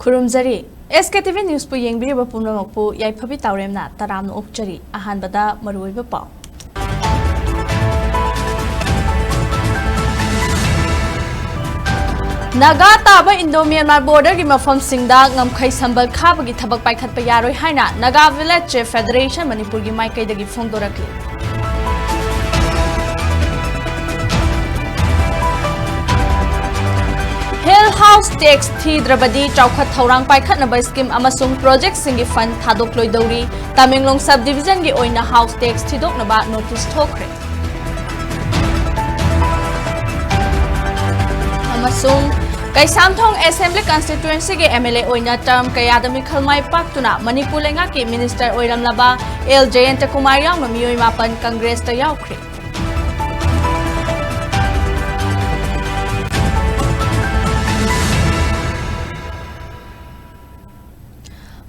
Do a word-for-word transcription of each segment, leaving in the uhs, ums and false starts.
ꯈꯨꯔꯨꯝꯖꯔꯤ꯫ ꯑꯦꯁ ꯀꯦ T V ꯅ꯭ꯌꯨꯁꯄꯨ ꯌꯦꯡꯕꯤꯔꯤꯕ ꯄꯨꯝꯅꯃꯛꯄꯨ ꯌꯥꯏꯐꯕꯤ ꯇꯥꯎꯔꯦꯝꯅ ꯇꯔꯥꯝꯅ ꯑꯣꯛꯆꯔꯤ꯫ ꯑꯍꯥꯟꯕꯗ ꯃꯔꯨꯑꯣꯏꯕ ꯄꯥꯎ꯫ ꯅꯥꯒꯥ ꯇꯥꯕ ꯏꯟꯗꯣ ꯃ꯭ꯌꯥꯟꯃꯥꯔ ꯕꯣꯔꯗꯔꯒꯤ ꯃꯐꯝꯁꯤꯡꯗ ꯉꯝꯈꯩ ꯁꯝꯕꯜ ꯈꯥꯕꯒꯤ ꯊꯕꯛ ꯄꯥꯏꯈꯠꯄ ꯌꯥꯔꯣꯏ ꯍꯥꯏꯅ ꯅꯥꯒꯥ ꯚꯤꯂꯦꯖ ꯆꯤꯐ ꯐꯦꯗꯔꯦꯁꯟ ꯃꯅꯤꯄꯨꯔꯒꯤ ꯃꯥꯏꯀꯩꯗꯒꯤ ꯐꯣꯡꯗꯣꯔꯛꯂꯤ꯫ ꯍꯤꯜ ꯍꯥꯎꯁ ꯇꯦꯛꯁ ꯊꯤꯗ꯭ꯔꯕꯗꯤ ꯆꯥꯎꯈꯠ ꯊꯧꯔꯥꯡ ꯄꯥꯏꯈꯠꯅꯕ ꯁ꯭ꯀꯤꯝ ꯑꯃꯁꯨꯡ ꯄ꯭ꯔꯣꯖꯦꯛꯁꯤꯡꯒꯤ ꯐꯟ ꯊꯥꯗꯣꯛꯂꯣꯏꯗꯧꯔꯤ꯫ ꯇꯃꯦꯡꯂꯣꯡ ꯁꯕ ꯗꯤꯕꯤꯖꯟꯒꯤ ꯑꯣꯏꯅ ꯍꯥꯎꯁ ꯇꯦꯛꯁ ꯊꯤꯗꯣꯛꯅꯕ ꯅꯣꯇꯤꯁ ꯊꯣꯛꯈ꯭ꯔꯦ꯫ ꯑꯃꯁꯨꯡ ꯀꯩꯁꯥꯝꯊꯣꯡ ꯑꯦꯁꯦꯝꯕ꯭ꯂꯤ ꯀꯟꯁꯇꯤꯇ꯭ꯋꯦꯟꯁꯤꯒꯤ ꯑꯦꯝ ꯑꯦꯜ ꯑꯦ ꯑꯣꯏꯅ ꯇꯔꯝ ꯀꯌꯥꯗ ꯃꯤꯈꯜ ꯃꯥꯏ ꯄꯥꯛꯇꯨꯅ ꯃꯅꯤꯄꯨꯔ ꯂꯩꯉꯥꯛꯀꯤ ꯃꯤꯅꯤꯁꯇꯔ ꯑꯣꯏꯔꯝꯂꯕ ꯑꯦꯜ ꯖꯌꯟꯇ ꯀꯨꯃꯥꯔ ꯌꯥꯎꯅ ꯃꯤꯑꯣꯏ ꯃꯥꯄꯟ ꯀꯪꯒ꯭ꯔꯦꯁꯇ ꯌꯥꯎꯈ꯭ꯔꯦ꯫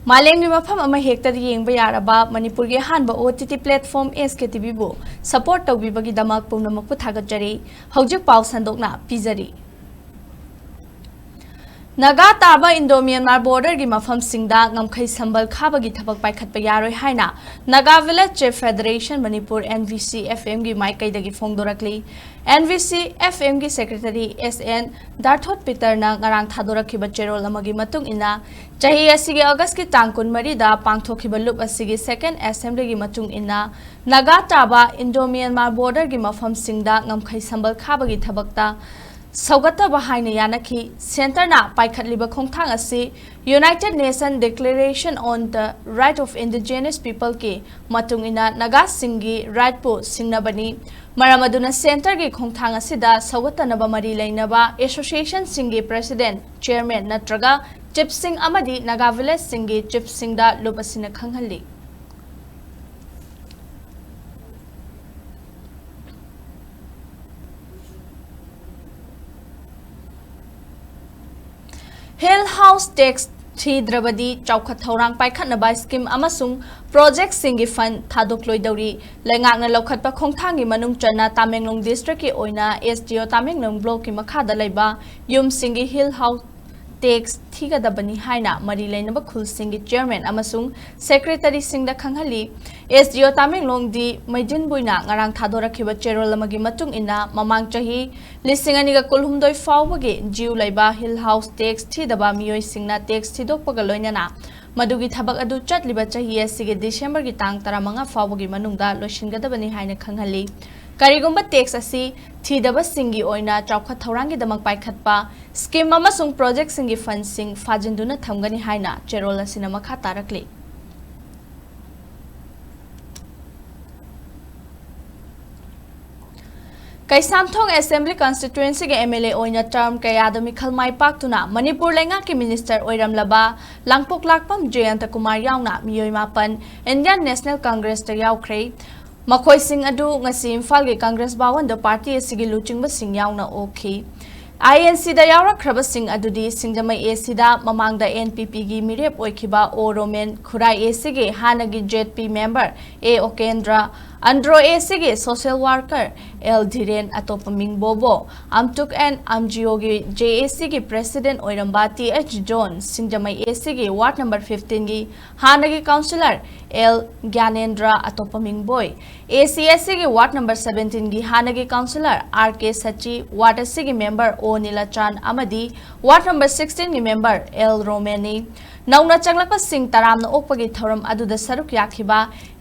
ꯃꯥꯂꯦꯝꯒꯤ ꯃꯐꯝ ꯑꯃ ꯍꯦꯛꯇꯗ ꯌꯦꯡꯕ ꯌꯥꯔꯕ ꯃꯅꯤꯄꯨꯔꯒꯤ ꯑꯍꯥꯟꯕ ꯑꯣ ꯇꯤ ꯇꯤ ꯄ꯭ꯂꯦꯠꯐꯣꯝ ꯑꯦꯁ ꯀꯦ ꯇꯤ ꯚꯤꯕꯨ ꯁꯄꯣꯔꯠ ꯇꯧꯕꯤꯕꯒꯤꯗꯃꯛ ꯄꯨꯝꯅꯃꯛꯄꯨ ꯊꯥꯒꯠꯆꯔꯤ꯫ ꯍꯧꯖꯤꯛ ꯄꯥꯎ ꯁꯟꯗꯣꯛꯅ ꯄꯤꯖꯔꯤ꯫ ꯅꯥꯒꯥ ꯇꯥꯕ ꯏꯟꯗꯣ ꯃ꯭ꯌꯥꯟꯃꯥꯔ ꯕꯣꯔꯗꯔꯒꯤ ꯃꯐꯝꯁꯤꯡꯗ ꯉꯝꯈꯩ ꯁꯝꯕꯜ ꯈꯥꯕꯒꯤ ꯊꯕꯛ ꯄꯥꯏꯈꯠꯄ ꯌꯥꯔꯣꯏ ꯍꯥꯏꯅ Naga village chief federation Manipur, N V C F ꯑꯦꯝꯒꯤ ꯃꯥꯏꯀꯩꯗꯒꯤ ꯐꯣꯡꯗꯣꯔꯛꯂꯤ꯫ ꯑꯦꯟ ꯚꯤ ꯁꯤ ꯑꯦꯐ ꯑꯦꯝꯒꯤ ꯁꯦꯀ꯭ꯔꯦꯇꯔꯤ ꯑꯦꯁ ꯑꯦꯟ ꯗꯥꯔꯊꯣꯠ ꯄꯤꯇꯔꯅ ꯉꯔꯥꯡ ꯊꯥꯗꯣꯔꯛꯈꯤꯕ ꯆꯦꯔꯣꯜ ꯑꯃꯒꯤ ꯃꯇꯨꯡ ꯏꯟꯅ, ꯆꯍꯤ ꯑꯁꯤꯒꯤ ꯑꯣꯒꯁꯀꯤ ꯇꯥꯡ ꯀꯨꯟꯃꯔꯤꯗ ꯄꯥꯡꯊꯣꯛꯈꯤꯕ ꯂꯨꯞ ꯑꯁꯤꯒꯤ ꯁꯦꯀꯦꯟ ꯑꯦꯁꯦꯝꯕ꯭ꯂꯤꯒꯤ ꯃꯇꯨꯡ ꯏꯟꯅ, ꯅꯥꯒꯥ ꯇꯥꯕ ꯏꯟꯗꯣ ꯃ꯭ꯌꯥꯟꯃꯥꯔ ꯕꯣꯔꯗꯔꯒꯤ ꯃꯐꯝꯁꯤꯡꯗ ꯉꯝꯈꯩ ꯁꯝꯕꯜ ꯈꯥꯕꯒꯤ ꯊꯕꯛꯇ ꯁꯧꯒꯠꯇꯕ ꯍꯥꯏꯅ ꯌꯥꯅꯈꯤ꯫ ꯁꯦꯟꯇꯔꯅ ꯄꯥꯏꯈꯠꯂꯤꯕ ꯈꯣꯡꯊꯥꯡ ꯑꯁꯤ United Nation Declaration on the Right of Indigenous Peopleꯀꯤ ꯃꯇꯨꯡ ꯏꯟꯅ ꯅꯥꯒꯥꯁꯤꯡꯒꯤ ꯔꯥꯏꯠꯄꯨ ꯁꯤꯡꯅꯕꯅꯤ꯫ ꯃꯔꯝ ꯑꯗꯨꯅ ꯁꯦꯟꯇꯔꯒꯤ ꯈꯣꯡꯊꯥꯡ ꯑꯁꯤꯗ ꯁꯧꯒꯠꯇꯅꯕ ꯃꯔꯤ ꯂꯩꯅꯕ ꯑꯦꯁꯣꯁꯤꯌꯦꯁꯟꯁꯤꯡꯒꯤ ꯄ꯭ꯔꯦꯁꯤꯗꯦꯟꯠ, ꯆꯦꯌꯔꯃꯦꯟ ꯅꯠꯇ꯭ꯔꯒ ꯆꯤꯐꯁꯤꯡ ꯑꯃꯗꯤ ꯅꯥꯒꯥ ꯚꯤꯂꯦꯖꯁꯤꯡꯒꯤ ꯆꯤꯐꯁꯤꯡꯗ ꯂꯨꯞ ꯑꯁꯤꯅ ꯈꯪꯍꯜꯂꯤ꯫ ꯍꯤꯜ ꯍꯥꯎꯁ ꯇꯦꯛꯁ ꯊꯤꯗ꯭ꯔꯕꯗꯤ ꯆꯥꯎꯈꯠ ꯊꯧꯔꯥꯡ ꯄꯥꯏꯈꯠꯅꯕ ꯁ꯭ꯀꯤꯝ ꯑꯃꯁꯨꯡ ꯄ꯭ꯔꯣꯖꯦꯛꯁꯤꯡꯒꯤ ꯐꯟ ꯊꯥꯗꯣꯛꯂꯣꯏꯗꯧꯔꯤ꯫ ꯂꯩꯉꯥꯛꯅ ꯂꯧꯈꯠꯄ ꯈꯣꯡꯊꯥꯡꯒꯤ ꯃꯅꯨꯡ ꯆꯟꯅ ꯇꯥꯃꯦꯡꯂꯣꯡ ꯗꯤꯁꯇ꯭ꯔꯤꯛꯀꯤ ꯑꯣꯏꯅ ꯑꯦꯁ ꯗꯤ ꯑꯣ ꯇꯥꯃꯦꯡꯂꯣꯡ ꯕ꯭ꯂꯣꯛꯀꯤ ꯃꯈꯥꯗ ꯂꯩꯕ ꯌꯨꯝꯁꯤꯡꯒꯤ ꯍꯤꯜ ꯍꯥꯎꯁ ꯇꯦꯛꯁ ꯊꯤꯒꯗꯕꯅꯤ ꯍꯥꯏꯅ ꯃꯔꯤ ꯂꯩꯅꯕ ꯈꯨꯜꯁꯤꯡꯒꯤ ꯆꯤꯌꯔꯃꯦꯟ ꯑꯃꯁꯨꯡ ꯁꯦꯀ꯭ꯔꯦꯇꯔꯤꯁꯤꯡꯗ ꯈꯪꯍꯜꯂꯤ꯫ ꯑꯦꯁ ꯗꯤ ꯑꯣ ꯇꯥꯃꯦꯡꯂꯣꯡ ꯗꯤ ꯃꯩꯗꯤꯟꯕꯨꯏꯅ ꯉꯔꯥꯡ ꯊꯥꯗꯣꯔꯛꯈꯤꯕ ꯆꯦꯔꯣꯜ ꯑꯃꯒꯤ ꯃꯇꯨꯡ ꯏꯟꯅ, ꯃꯃꯥꯡ ꯆꯍꯤ ꯂꯤꯁꯤꯡ ꯑꯅꯤꯒ ꯀꯨꯟꯍꯨꯝꯗꯣꯏ ꯐꯥꯎꯕꯒꯤ ꯖꯤꯎ ꯂꯩꯕ ꯍꯤꯜ ꯍꯥꯎꯁ ꯇꯦꯛꯁ ꯊꯤꯗꯕ ꯃꯤꯑꯣꯏꯁꯤꯡꯅ ꯇꯦꯛꯁ ꯊꯤꯗꯣꯛꯄꯒ ꯂꯣꯏꯅꯅ ꯃꯗꯨꯒꯤ ꯊꯕꯛ ꯑꯗꯨ ꯆꯠꯂꯤꯕ ꯆꯍꯤ ꯑꯁꯤꯒꯤ ꯗꯤꯁꯦꯝꯕꯔꯒꯤ ꯇꯥꯡ ꯇꯔꯥꯃꯉꯥ ꯐꯥꯎꯕꯒꯤ ꯃꯅꯨꯡꯗ ꯂꯣꯏꯁꯤꯟꯒꯗꯕꯅꯤ ꯍꯥꯏꯅ ꯈꯪꯍꯜꯂꯤ꯫ ꯀꯔꯤꯒꯨꯝꯕ ꯇꯦꯛꯁ ꯑꯁꯤ ꯊꯤꯗꯕꯁꯤꯡꯒꯤ ꯑꯣꯏꯅ ꯆꯥꯎꯈꯠ ꯊꯧꯔꯥꯡꯒꯤꯗꯃꯛ ꯄꯥꯏꯈꯠꯄ ꯁ꯭ꯀꯤꯝ ꯑꯃꯁꯨꯡ ꯄ꯭ꯔꯣꯖꯦꯛꯁꯤꯡꯒꯤ ꯐꯟꯁꯤꯡ ꯐꯥꯖꯤꯟꯗꯨꯅ ꯊꯝꯒꯅꯤ ꯍꯥꯏꯅ ꯆꯦꯔꯣꯜ ꯑꯁꯤꯅ ꯃꯈꯥ ꯇꯥꯔꯛꯂꯤ꯫ ꯀꯩꯁꯥꯝꯊꯣꯡ ꯑꯦꯁꯦꯝꯕ꯭ꯂꯤ ꯀꯟꯁꯇꯤꯇ꯭ꯋꯦꯟꯁꯤꯒꯤ ꯑꯦꯝ ꯑꯦꯜ ꯑꯦ ꯑꯣꯏꯅ ꯇꯔꯝ ꯀꯌꯥꯗ ꯃꯤꯈꯜ ꯃꯥꯏ ꯄꯥꯛꯇꯨꯅ ꯃꯅꯤꯄꯨꯔ ꯂꯩꯉꯥꯛꯀꯤ ꯃꯤꯅꯤꯁꯇꯔ ꯑꯣꯏꯔꯝꯂꯕ ꯂꯥꯡꯄꯣꯛꯂꯥꯛꯄꯝ ꯖꯌꯟꯇ ꯀꯨꯃꯥꯔ ꯌꯥꯎꯅ ꯃꯤꯑꯣꯏ ꯃꯥꯄꯟ ꯏꯟꯗꯤꯌꯟ ꯅꯦꯁꯅꯦꯜ ꯀꯪꯒ꯭ꯔꯦꯁꯇ ꯌꯥꯎꯈ꯭ꯔꯦ꯫ ꯃꯈꯣꯏꯁꯤꯡ ꯑꯗꯨ ꯉꯁꯤ ꯏꯝꯐꯥꯜꯒꯤ ꯀꯪꯒ꯭ꯔꯦꯁ ꯚꯋꯟꯗ ꯄꯥꯔꯇꯤ ꯑꯁꯤꯒꯤ ꯂꯨꯆꯤꯡꯕꯁꯤꯡ ꯌꯥꯎꯅ ꯑꯣꯛꯈꯤ꯫ ꯑꯥꯏ ꯑꯦꯟ ꯁꯤꯗ ꯌꯥꯎꯔꯛꯈ꯭ꯔꯕꯁꯤꯡ ꯑꯗꯨꯗꯤ ꯁꯤꯡꯖꯃꯩ ꯑꯦ ꯁꯤꯗ ꯃꯃꯥꯡꯗ ꯑꯦꯟ ꯄꯤ ꯄꯤꯒꯤ ꯃꯤꯔꯦꯞ ꯑꯣꯏꯈꯤꯕ ꯑꯣ ꯔꯣꯃꯦꯟ, ꯈꯨꯔꯥꯏ ꯑꯦ ꯁꯤꯒꯤ ꯍꯥꯟꯅꯒꯤ ꯖꯦꯠ ꯄꯤ ꯃꯦꯝꯕꯔ ꯑꯦ ꯑꯣꯀꯦꯟꯗ꯭ꯔ, ꯑꯟꯗ꯭ꯔꯣ ꯑꯦ ꯁꯤꯒꯤ ꯁꯣꯁꯤꯌꯦꯜ ꯋꯥꯔꯀꯔ ꯑꯦꯜ ꯙꯤꯔꯦꯟ, ꯑꯇꯣꯞꯄ ꯃꯤꯡ ꯕꯣꯕꯣ, ꯑꯝꯇꯨꯛ ꯑꯦꯟ ꯑꯝꯖꯤꯑꯣꯒꯤ ꯖꯦ ꯑꯦ ꯁꯤꯒꯤ ꯄ꯭ꯔꯦꯁꯤꯗꯦꯟꯠ ꯑꯣꯏꯔꯝꯕ ꯇꯤ ꯑꯩꯆ ꯖꯣꯟ, ꯁꯤꯡꯖꯃꯩ ꯑꯦ ꯁꯤꯒꯤ ꯋꯥꯔꯗ ꯅꯝꯕꯔ ꯐꯤꯐꯇꯤꯟꯒꯤ ꯍꯥꯟꯅꯒꯤ ꯀꯥꯎꯟꯁꯤꯂꯔ ꯑꯦꯜ ꯒ꯭ꯌꯥꯅꯦꯟꯗ꯭ꯔ, ꯑꯇꯣꯞꯄ ꯃꯤꯡ ꯕꯣꯏ, ꯑꯦ ꯁꯤ ꯑꯦ ꯁꯤꯒꯤ ꯋꯥꯔꯗ ꯅꯝꯕꯔ ꯁꯚꯦꯟꯇꯤꯟꯒꯤ ꯍꯥꯟꯅꯒꯤ ꯀꯥꯎꯟꯁꯤꯂꯔ ꯑꯥꯔ ꯀꯦ ꯁꯆꯤ, ꯋꯥꯔꯗ ꯑꯁꯤꯒꯤ ꯃꯦꯝꯕꯔ ꯑꯣ ꯅꯤꯂꯆꯥꯟ ꯑꯃꯗꯤ ꯋꯥꯔꯗ ꯅꯝꯕꯔ ꯁꯤꯛꯁꯇꯤꯟꯒꯤ ꯃꯦꯝꯕꯔ ꯑꯦꯜ ꯔꯣꯃꯦꯅꯤ꯫ ꯅꯧꯅ ꯆꯪꯂꯛꯄꯁꯤꯡ ꯇꯔꯥꯝꯅ ꯑꯣꯛꯄꯒꯤ ꯊꯧꯔꯝ ꯑꯗꯨꯗ ꯁꯔꯨꯛ ꯌꯥꯈꯤꯕ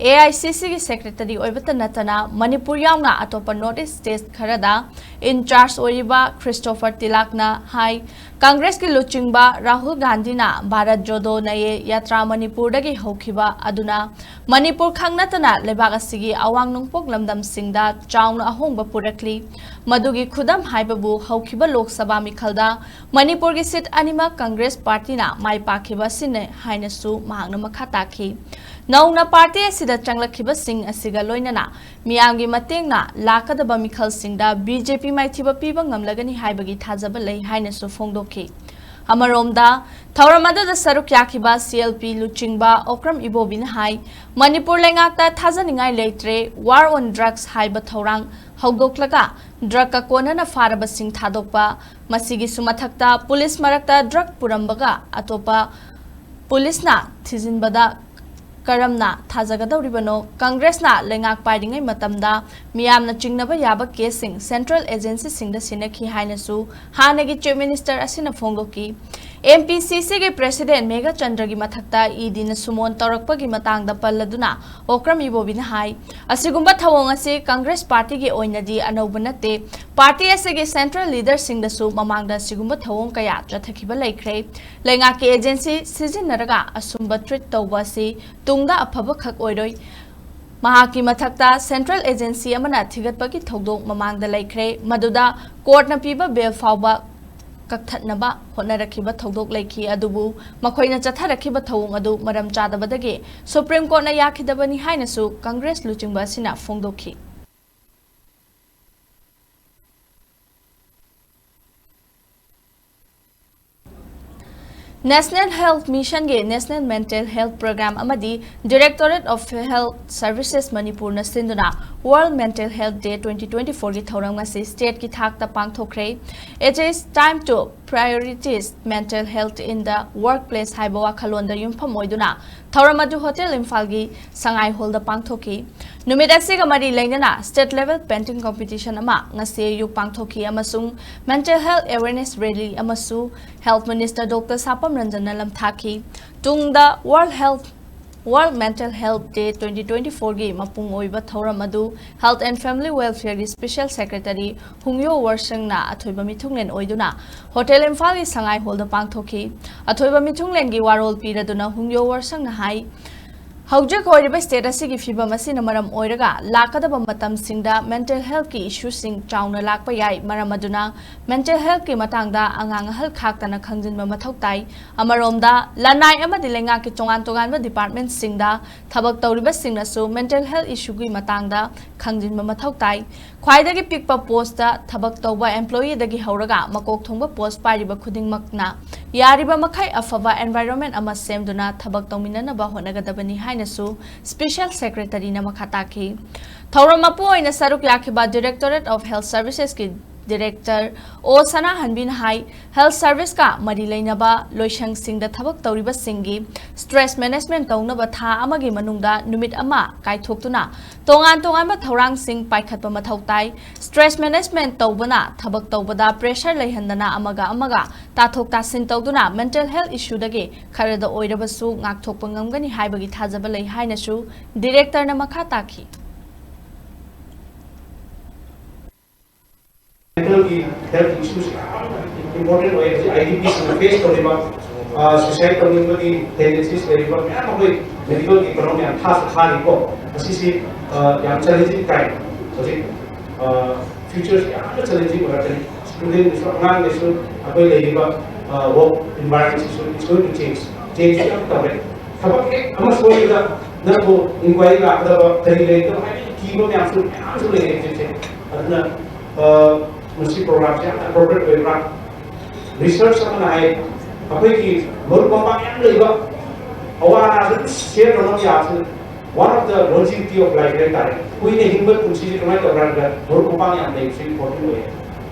ꯑꯦ ꯑꯥꯏ ꯁꯤ ꯁꯤꯒꯤ ꯁꯦꯀ꯭ꯔꯦꯇꯔꯤ ꯑꯣꯏꯕꯇ ꯅꯠꯇꯅ ꯃꯅꯤꯄꯨꯔ ꯌꯥꯎꯅ ꯑꯇꯣꯞꯄ ꯅꯣꯔꯠ ꯏꯁ ꯁ꯭ꯇꯦꯠ ꯈꯔꯗ ꯏꯟꯆꯥꯔꯖ ꯑꯣꯏꯔꯤꯕ ꯈ꯭ꯔꯤꯁꯇꯣꯐꯔ ꯇꯤꯂꯥꯛꯅ ꯍꯥꯏ, ꯀꯪꯒ꯭ꯔꯦꯁꯀꯤ ꯂꯨꯆꯤꯡꯕ ꯔꯥꯍꯨꯜ ꯒꯥꯟꯙꯤꯅ ꯚꯥꯔꯠ ꯖꯣꯗꯣ ꯅꯌꯦ ꯌꯥꯇ꯭ꯔꯥ ꯃꯅꯤꯄꯨꯔꯗꯒꯤ ꯍꯧꯈꯤꯕ ꯑꯗꯨꯅ ꯃꯅꯤꯄꯨꯔ ꯈꯛ ꯅꯠꯇꯅ ꯂꯩꯕꯥꯛ ꯑꯁꯤꯒꯤ ꯑꯋꯥꯡ ꯅꯣꯡꯄꯣꯛ ꯂꯝꯗꯝꯁꯤꯡꯗ ꯆꯥꯎꯅ ꯑꯍꯣꯡꯕ ꯄꯨꯔꯛꯂꯤ꯫ ꯃꯗꯨꯒꯤ ꯈꯨꯗꯝ ꯍꯥꯏꯕꯕꯨ ꯍꯧꯈꯤꯕ ꯂꯣꯛ ꯁꯚꯥ ꯃꯤꯈꯜꯗ ꯃꯅꯤꯄꯨꯔꯒꯤ ꯁꯤꯠ ꯑꯅꯤꯃꯛ ꯀꯪꯒ꯭ꯔꯦꯁ ꯄꯥꯔꯇꯤꯅ ꯃꯥꯏ ꯄꯥꯛꯈꯤꯕ ꯑꯁꯤꯅꯤ ꯍꯥꯏꯅꯁꯨ ꯃꯍꯥꯛꯅ ꯃꯈꯥ ꯇꯥꯈꯤ꯫ ꯅꯧꯅ ꯄꯥꯔꯇꯤ ꯑꯁꯤꯗ ꯆꯪꯂꯛꯈꯤꯕꯁꯤꯡ ꯑꯁꯤꯒ ꯂꯣꯏꯅꯅ ꯃꯤꯌꯥꯝꯒꯤ ꯃꯇꯦꯡꯅ ꯂꯥꯛꯀꯗꯕ ꯃꯤꯈꯜꯁꯤꯡꯗ ꯕꯤ ꯖꯦ ꯄꯤ ꯃꯥꯏꯊꯤꯕ ꯄꯤꯕ ꯉꯝꯂꯒꯅꯤ ꯍꯥꯏꯕꯒꯤ ꯊꯥꯖꯕ ꯂꯩ ꯍꯥꯏꯅꯁꯨ ꯐꯣꯡꯗꯣꯛꯈꯤ꯫ ꯑꯃꯔꯣꯝꯗ, ꯊꯧꯔꯝ ꯑꯗꯨꯗ ꯁꯔꯨꯛ ꯌꯥꯈꯤꯕ ꯁꯤ ꯑꯦꯜ ꯄꯤ ꯂꯨꯆꯤꯡꯕ ꯑꯣꯀ꯭ꯔꯝ ꯏꯕꯣꯕꯤꯅ ꯍꯥꯏ, ꯃꯅꯤꯄꯨꯔ ꯂꯩꯉꯥꯛꯇ ꯊꯥꯖꯅꯤꯡꯉꯥꯏ ꯂꯩꯇ꯭ꯔꯦ, War on Drugs ꯍꯥꯏꯕ ꯊꯧꯔꯥꯡ ꯍꯧꯗꯣꯛꯂꯒ ꯗ꯭ꯔꯒꯀ ꯀꯣꯟꯅꯅ ꯐꯥꯔꯕꯁꯤꯡ ꯊꯥꯗꯣꯛꯄ꯫ ꯃꯁꯤꯒꯤꯁꯨ ꯃꯊꯛꯇ ꯄꯨꯂꯤꯁ ꯃꯔꯛꯇ ꯗ꯭ꯔꯒ ꯄꯨꯔꯝꯕꯒ ꯑꯇꯣꯞꯄ ꯄꯨꯂꯤꯁꯅ ꯊꯤꯖꯤꯟꯕꯗ ꯀꯔꯝꯅ ꯊꯥꯖꯒꯗꯧꯔꯤꯕꯅꯣ? ꯀꯪꯒ꯭ꯔꯦꯁꯅ ꯂꯩꯉꯥꯛ ꯄꯥꯏꯔꯤꯉꯩ ꯃꯇꯝꯗ ꯃꯤꯌꯥꯝꯅ ꯆꯤꯡꯅꯕ ꯌꯥꯕ ꯀꯦꯁꯁꯤꯡ ꯁꯦꯟꯇ꯭ꯔꯦꯜ ꯑꯦꯖꯦꯟꯁꯤꯁꯤꯡꯗ ꯁꯤꯟꯅꯈꯤ ꯍꯥꯏꯅꯁꯨ ꯍꯥꯟꯅꯒꯤ ꯆꯤꯐ ꯃꯤꯅꯤꯁꯇꯔ ꯑꯁꯤꯅ ꯐꯣꯡꯗꯣꯛꯈꯤ꯫ ꯑꯦꯝ ꯄꯤ ꯁꯤ ꯁꯤꯒꯤ ꯄ꯭ꯔꯦꯁꯤꯗꯦꯟ ꯃꯦꯘꯆꯟꯗ꯭ꯔꯒꯤ ꯃꯊꯛꯇ ꯏ ꯗꯤꯅ ꯁꯨꯃꯣꯟ ꯇꯧꯔꯛꯄꯒꯤ ꯃꯇꯥꯡꯗ ꯄꯜꯂꯗꯨꯅ ꯑꯣꯀ꯭ꯔꯝ ꯏꯕꯣꯕꯤꯅ ꯍꯥꯏ, ꯑꯁꯤꯒꯨꯝꯕ ꯊꯧꯑꯣꯡ ꯑꯁꯤ ꯀꯪꯒ꯭ꯔꯦꯁ ꯄꯥꯔꯇꯤꯒꯤ ꯑꯣꯏꯅꯗꯤ ꯑꯅꯧꯕ ꯅꯠꯇꯦ꯫ ꯄꯥꯔꯇꯤ ꯑꯁꯤꯒꯤ ꯁꯦꯟꯇ꯭ꯔꯦꯜ ꯂꯤꯗꯔꯁꯤꯡꯗꯁꯨ ꯃꯃꯥꯡꯗ ꯑꯁꯤꯒꯨꯝꯕ ꯊꯧꯑꯣꯡ ꯀꯌꯥ ꯆꯠꯊꯈꯤꯕ ꯂꯩꯈ꯭ꯔꯦ꯫ ꯂꯩꯉꯥꯛꯀꯤ ꯑꯦꯖꯦꯟꯁꯤ ꯁꯤꯖꯤꯟꯅꯔꯒ ꯑꯁꯨꯝꯕ ꯇ꯭ꯔꯤꯠ ꯇꯧꯕ ꯑꯁꯤ ꯇꯨꯡꯗ ꯑꯐꯕ ꯈꯛ ꯑꯣꯏꯔꯣꯏ꯫ ꯃꯍꯥꯛꯀꯤ ꯃꯊꯛꯇ ꯁꯦꯟꯇ꯭ꯔꯦꯜ ꯑꯦꯖꯦꯟꯁꯤ ꯑꯃꯅ ꯊꯤꯒꯠꯄꯒꯤ ꯊꯧꯗꯣꯛ ꯃꯃꯥꯡꯗ ꯂꯩꯈ꯭ꯔꯦ, ꯃꯗꯨꯗ ꯀꯣꯔꯠꯅ ꯄꯤꯕ ꯕꯦꯜ ꯐꯥꯎꯕ ꯀꯛꯊꯠꯅꯕ ꯍꯣꯠꯅꯔꯛꯈꯤꯕ ꯊꯧꯗꯣꯛ ꯂꯩꯈꯤ꯫ ꯑꯗꯨꯕꯨ ꯃꯈꯣꯏꯅ ꯆꯠꯊꯔꯛꯈꯤꯕ ꯊꯧꯑꯣꯡ ꯑꯗꯨ ꯃꯔꯝ ꯆꯥꯗꯕꯗꯒꯤ ꯁꯨꯄ꯭ꯔꯤꯝ ꯀꯣꯔꯠꯅ ꯌꯥꯈꯤꯗꯕꯅꯤ ꯍꯥꯏꯅꯁꯨ ꯀꯪꯒ꯭ꯔꯦꯁ ꯂꯨꯆꯤꯡꯕ ꯑꯁꯤꯅ ꯐꯣꯡꯗꯣꯛꯈꯤ꯫ ꯅꯦꯁꯅꯦꯜ ꯍꯦꯜꯊ ꯃꯤꯁꯟꯒꯤ ꯅꯦꯁꯅꯦꯜ ꯃꯦꯟꯇꯦꯜ ꯍꯦꯜꯊ ꯄ꯭ꯔꯣꯒ꯭ꯔꯥꯝ ꯑꯃꯗꯤ ꯗꯤꯔꯦꯛꯇꯣꯔꯦꯠ ꯑꯣꯐ ꯍꯦꯜꯊ ꯁꯔꯚꯤꯁꯦꯁ ꯃꯅꯤꯄꯨꯔꯅ ꯁꯤꯟꯗꯨꯅ world mental health day twenty twenty ꯐꯣꯔꯒꯤ ꯊꯧꯔꯝ ꯑꯁꯤ ꯁ꯭ꯇꯦꯠꯀꯤ ꯊꯥꯛꯇ ꯄꯥꯡꯊꯣꯛꯈ꯭ꯔꯦ꯫ It is time to prioritize mental health in the workplace ꯍꯥꯏꯕ ꯋꯥꯈꯜꯂꯣꯟꯗ ꯌꯨꯝꯐꯝ ꯑꯣꯏꯗꯨꯅ ꯊꯧꯔꯝ ꯑꯗꯨ ꯍꯣꯇꯦꯜ ꯏꯝꯐꯥꯜꯒꯤ ꯁꯉꯥꯏ ꯍꯣꯜꯗ ꯄꯥꯡꯊꯣꯛꯈꯤ꯫ ꯅꯨꯃꯤꯠ ꯑꯁꯤꯒ ꯃꯔꯤ ꯂꯩꯅꯅ ꯁ꯭ꯇꯦꯠ ꯂꯦꯚꯦꯜ ꯄꯦꯟꯇꯤꯡ ꯀꯝꯄꯤꯇꯤꯁꯟ ꯑꯃ ꯉꯁꯤ ꯑꯌꯨꯛ ꯄꯥꯡꯊꯣꯛꯈꯤ ꯑꯃꯁꯨꯡ ꯃꯦꯟꯇꯦꯜ ꯍꯦꯜꯊ ꯑꯦꯋꯦꯔꯅꯦꯁ ꯔꯦꯂꯤ ꯑꯃꯁꯨ ꯍꯦꯜꯊ ꯃꯤꯅꯤꯁꯇꯔ ꯗꯣꯛꯇꯔ ꯁꯥꯄꯝ ꯔꯟꯖꯟꯅ ꯂꯝꯊꯥꯈꯤ꯫ ꯇꯨꯡꯗ world health, world mental health day twenty twenty ꯐꯣꯔꯒꯤ ꯃꯄꯨꯡ ꯑꯣꯏꯕ ꯊꯧꯔꯝ ꯑꯗꯨ ꯍꯦꯜꯊ ꯑꯦꯟꯗ ꯐꯦꯃꯤꯂꯤ ꯋꯦꯜꯐꯤꯌꯔꯒꯤ ꯁ꯭ꯄꯦꯁꯤꯌꯦꯜ ꯁꯦꯀ꯭ꯔꯦꯇꯔꯤ ꯍꯨꯡꯌꯣ ꯋꯔꯁꯪꯅ ꯑꯊꯣꯏꯕ ꯃꯤꯊꯨꯡꯂꯦꯟ ꯑꯣꯏꯗꯨꯅ ꯍꯣꯇꯦꯜ ꯏꯝꯐꯥꯜꯒꯤ ꯁꯉꯥꯏ ꯍꯣꯜꯗ ꯄꯥꯡꯊꯣꯛꯈꯤ꯫ ꯑꯊꯣꯏꯕ ꯃꯤꯊꯨꯡꯂꯦꯟꯒꯤ ꯋꯥꯔꯣꯜ ꯄꯤꯔꯗꯨꯅ ꯍꯨꯡꯌꯣ ꯋꯔꯁꯪꯅ ꯍꯥꯏ, ꯍꯧꯖꯤꯛ ꯑꯣꯏꯔꯤꯕ ꯁ꯭ꯇꯦꯠ ꯑꯁꯤꯒꯤ ꯐꯤꯕꯝ ꯑꯁꯤꯅ ꯃꯔꯝ ꯑꯣꯏꯔꯒ ꯂꯥꯛꯀꯗꯕ ꯃꯇꯝꯁꯤꯡꯗ ꯃꯦꯟꯇꯦꯜ ꯍꯦꯜꯊꯀꯤ ꯏꯁꯨꯁꯤꯡ ꯆꯥꯎꯅ ꯂꯥꯛꯄ ꯌꯥꯏ꯫ ꯃꯔꯝ ꯑꯗꯨꯅ ꯃꯦꯟꯇꯦꯜ ꯍꯦꯜꯊꯀꯤ ꯃꯇꯥꯡꯗ ꯑꯉꯥꯡ ꯑꯍꯜ ꯈꯥꯛꯇꯅ ꯈꯪꯖꯤꯟꯕ ꯃꯊꯧ ꯇꯥꯏ꯫ ꯑꯃꯔꯣꯝꯗ ꯂꯅꯥꯏ ꯑꯃꯗꯤ ꯂꯩꯉꯥꯛꯀꯤ ꯇꯣꯉꯥꯟ ꯇꯣꯉꯥꯟꯕ ꯗꯤꯄꯥꯔꯠꯃꯦꯟꯠꯁꯤꯡꯗ ꯊꯕꯛ ꯇꯧꯔꯤꯕꯁꯤꯡꯅꯁꯨ ꯃꯦꯟꯇꯦꯜ ꯍꯦꯜꯊ ꯏꯁꯨꯒꯤ ꯃꯇꯥꯡꯗ ꯈꯪꯖꯤꯟꯕ ꯃꯊꯧ ꯇꯥꯏ꯫ ꯈ꯭ꯋꯥꯏꯗꯒꯤ ꯄꯤꯛꯄ ꯄꯣꯁꯇ ꯊꯕꯛ ꯇꯧꯕ ꯑꯦꯝꯄ꯭ꯂꯣꯌꯤꯗꯒꯤ ꯍꯧꯔꯒ ꯃꯀꯣꯛ ꯊꯣꯡꯕ ꯄꯣꯁ ꯄꯥꯏꯔꯤꯕ ꯈꯨꯗꯤꯡꯃꯛꯅ ꯌꯥꯔꯤꯕ ꯃꯈꯩ ꯑꯐꯕ ꯑꯦꯟꯚꯥꯏꯔꯣꯟꯃꯦꯟꯠ ꯑꯃ ꯁꯦꯝꯗꯨꯅ ꯊꯕꯛ ꯇꯧꯃꯤꯟꯅꯅꯕ ꯍꯣꯠꯅꯒꯗꯕꯅꯤ ꯍꯥꯏꯅ ꯁꯨ ꯁ꯭ꯄꯦꯁꯦꯜ ꯁꯦꯀ꯭ꯔꯦꯇꯔꯤꯅ ꯃꯈꯥ ꯇꯥꯈꯤ꯫ ꯊꯧꯔꯝ ꯃꯄꯨ ꯑꯣꯏꯅ ꯁꯔꯨꯛ ꯌꯥꯈꯤꯕ Directorate of Health Servicesꯀꯤ Director ꯑꯣ ꯁꯅꯥꯍꯟꯕꯤꯅ ꯍꯥꯏ, Health Serviceꯀ ꯃꯔꯤ ꯂꯩꯅꯕ ꯂꯣꯏꯁꯪꯁꯤꯡꯗ ꯊꯕꯛ ꯇꯧꯔꯤꯕꯁꯤꯡꯒꯤ stress management ꯇꯧꯅꯕ ꯊꯥ ꯑꯃꯒꯤ ꯃꯅꯨꯡꯗ ꯅꯨꯃꯤꯠ ꯑꯃ ꯀꯥꯏꯊꯣꯛꯇꯨꯅ ꯇꯣꯉꯥꯟ ꯇꯣꯉꯥꯟꯕ ꯊꯧꯔꯥꯡꯁꯤꯡ ꯄꯥꯏꯈꯠꯄ ꯃꯊꯧ ꯇꯥꯏ꯫ Stress management ꯇꯧꯕꯅ ꯊꯕꯛ ꯇꯧꯕꯗ pressure ꯂꯩꯍꯟꯗꯅ ꯑꯃꯒ ꯑꯃꯒ ꯇꯥꯊꯣꯛ ꯇꯥꯁꯤꯟ ꯇꯧꯗꯨꯅ mental health issueꯗꯒꯤ ꯈꯔꯗ ꯑꯣꯏꯔꯕꯁꯨ ꯉꯥꯛꯊꯣꯛꯄ ꯉꯝꯒꯅꯤ ꯍꯥꯏꯕꯒꯤ ꯊꯥꯖꯕ ꯂꯩ ꯍꯥꯏꯅꯁꯨ Directorꯅ ꯃꯈꯥ ꯇꯥꯈꯤ꯫ Mentalꯒꯤ health issueꯁꯦ ꯌꯥꯝꯅ important ꯑꯣꯏ꯫ ꯍꯧꯖꯤꯛ IDPꯁꯤꯡꯅ face ꯇꯧꯔꯤꯕ suicide ꯇꯧꯅꯤꯡꯕꯒꯤ tendencies ꯂꯩꯔꯤꯕ ꯃꯌꯥꯝ ꯑꯩꯈꯣꯏ medicalꯒꯤ ꯀꯩꯅꯣ ꯃꯌꯥꯝ ꯊꯥꯁꯨ ꯊꯥꯔꯤꯀꯣ꯫ ꯑꯁꯤꯁꯤ ꯌꯥꯝ challenging time꯫ ꯍꯧꯖꯤꯛ futureꯁꯤ ꯌꯥꯝꯅ challenging ꯑꯣꯏꯔꯛꯀꯅꯤ꯫ Studentꯁꯨ, ꯑꯉꯥꯡꯒꯤꯁꯨ, ꯑꯩꯈꯣꯏ ꯂꯩꯔꯤꯕ work environmentꯁꯤꯁꯨ it's going to change꯫ Changeꯁꯨ ꯌꯥꯝ ꯇꯧꯔꯦ꯫ ꯊꯕꯛ ꯍꯦꯛ ꯑꯃ ꯁꯣꯏꯕꯗ ꯅꯪꯕꯨ inquiry ꯂꯥꯛꯀꯗꯕ, ꯀꯔꯤ ꯂꯩꯒꯗꯕ ꯍꯥꯏꯕꯒꯤ ꯀꯤꯕ ꯃꯌꯥꯝꯁꯨ ꯃꯌꯥꯝꯁꯨ ꯂꯩꯔꯦ ꯍꯧꯖꯤꯛꯁꯦ꯫ ꯑꯗꯨꯅ ꯃꯁꯤ programꯁꯦ ꯌꯥꯝꯅ appropriate ꯑꯣꯏꯕ꯭ꯔꯥ? Research ꯑꯃꯅ ꯍꯥꯏ, ꯑꯩꯈꯣꯏꯒꯤ ꯃꯔꯨꯞ ꯃꯄꯥꯡ ꯌꯥꯝ ꯂꯩꯕ, ꯑꯋꯥ ꯑꯅꯥꯁꯨ ꯑꯗꯨꯝ share ꯇꯧꯅꯕ ꯌꯥꯕꯁꯤꯅ one of the longevity of life ꯍꯥꯏ ꯇꯥꯔꯦ꯫ ꯀꯨꯏꯅ ꯍꯤꯡꯕ ꯄꯨꯟꯁꯤꯁꯦ ꯀꯃꯥꯏꯅ ꯇꯧꯕ꯭ꯔꯥ ꯍꯥꯏꯔꯒ ꯃꯔꯨꯞ ꯃꯄꯥꯡ ꯌꯥꯝ ꯂꯩꯕꯁꯦ important ꯑꯣꯏꯌꯦ꯫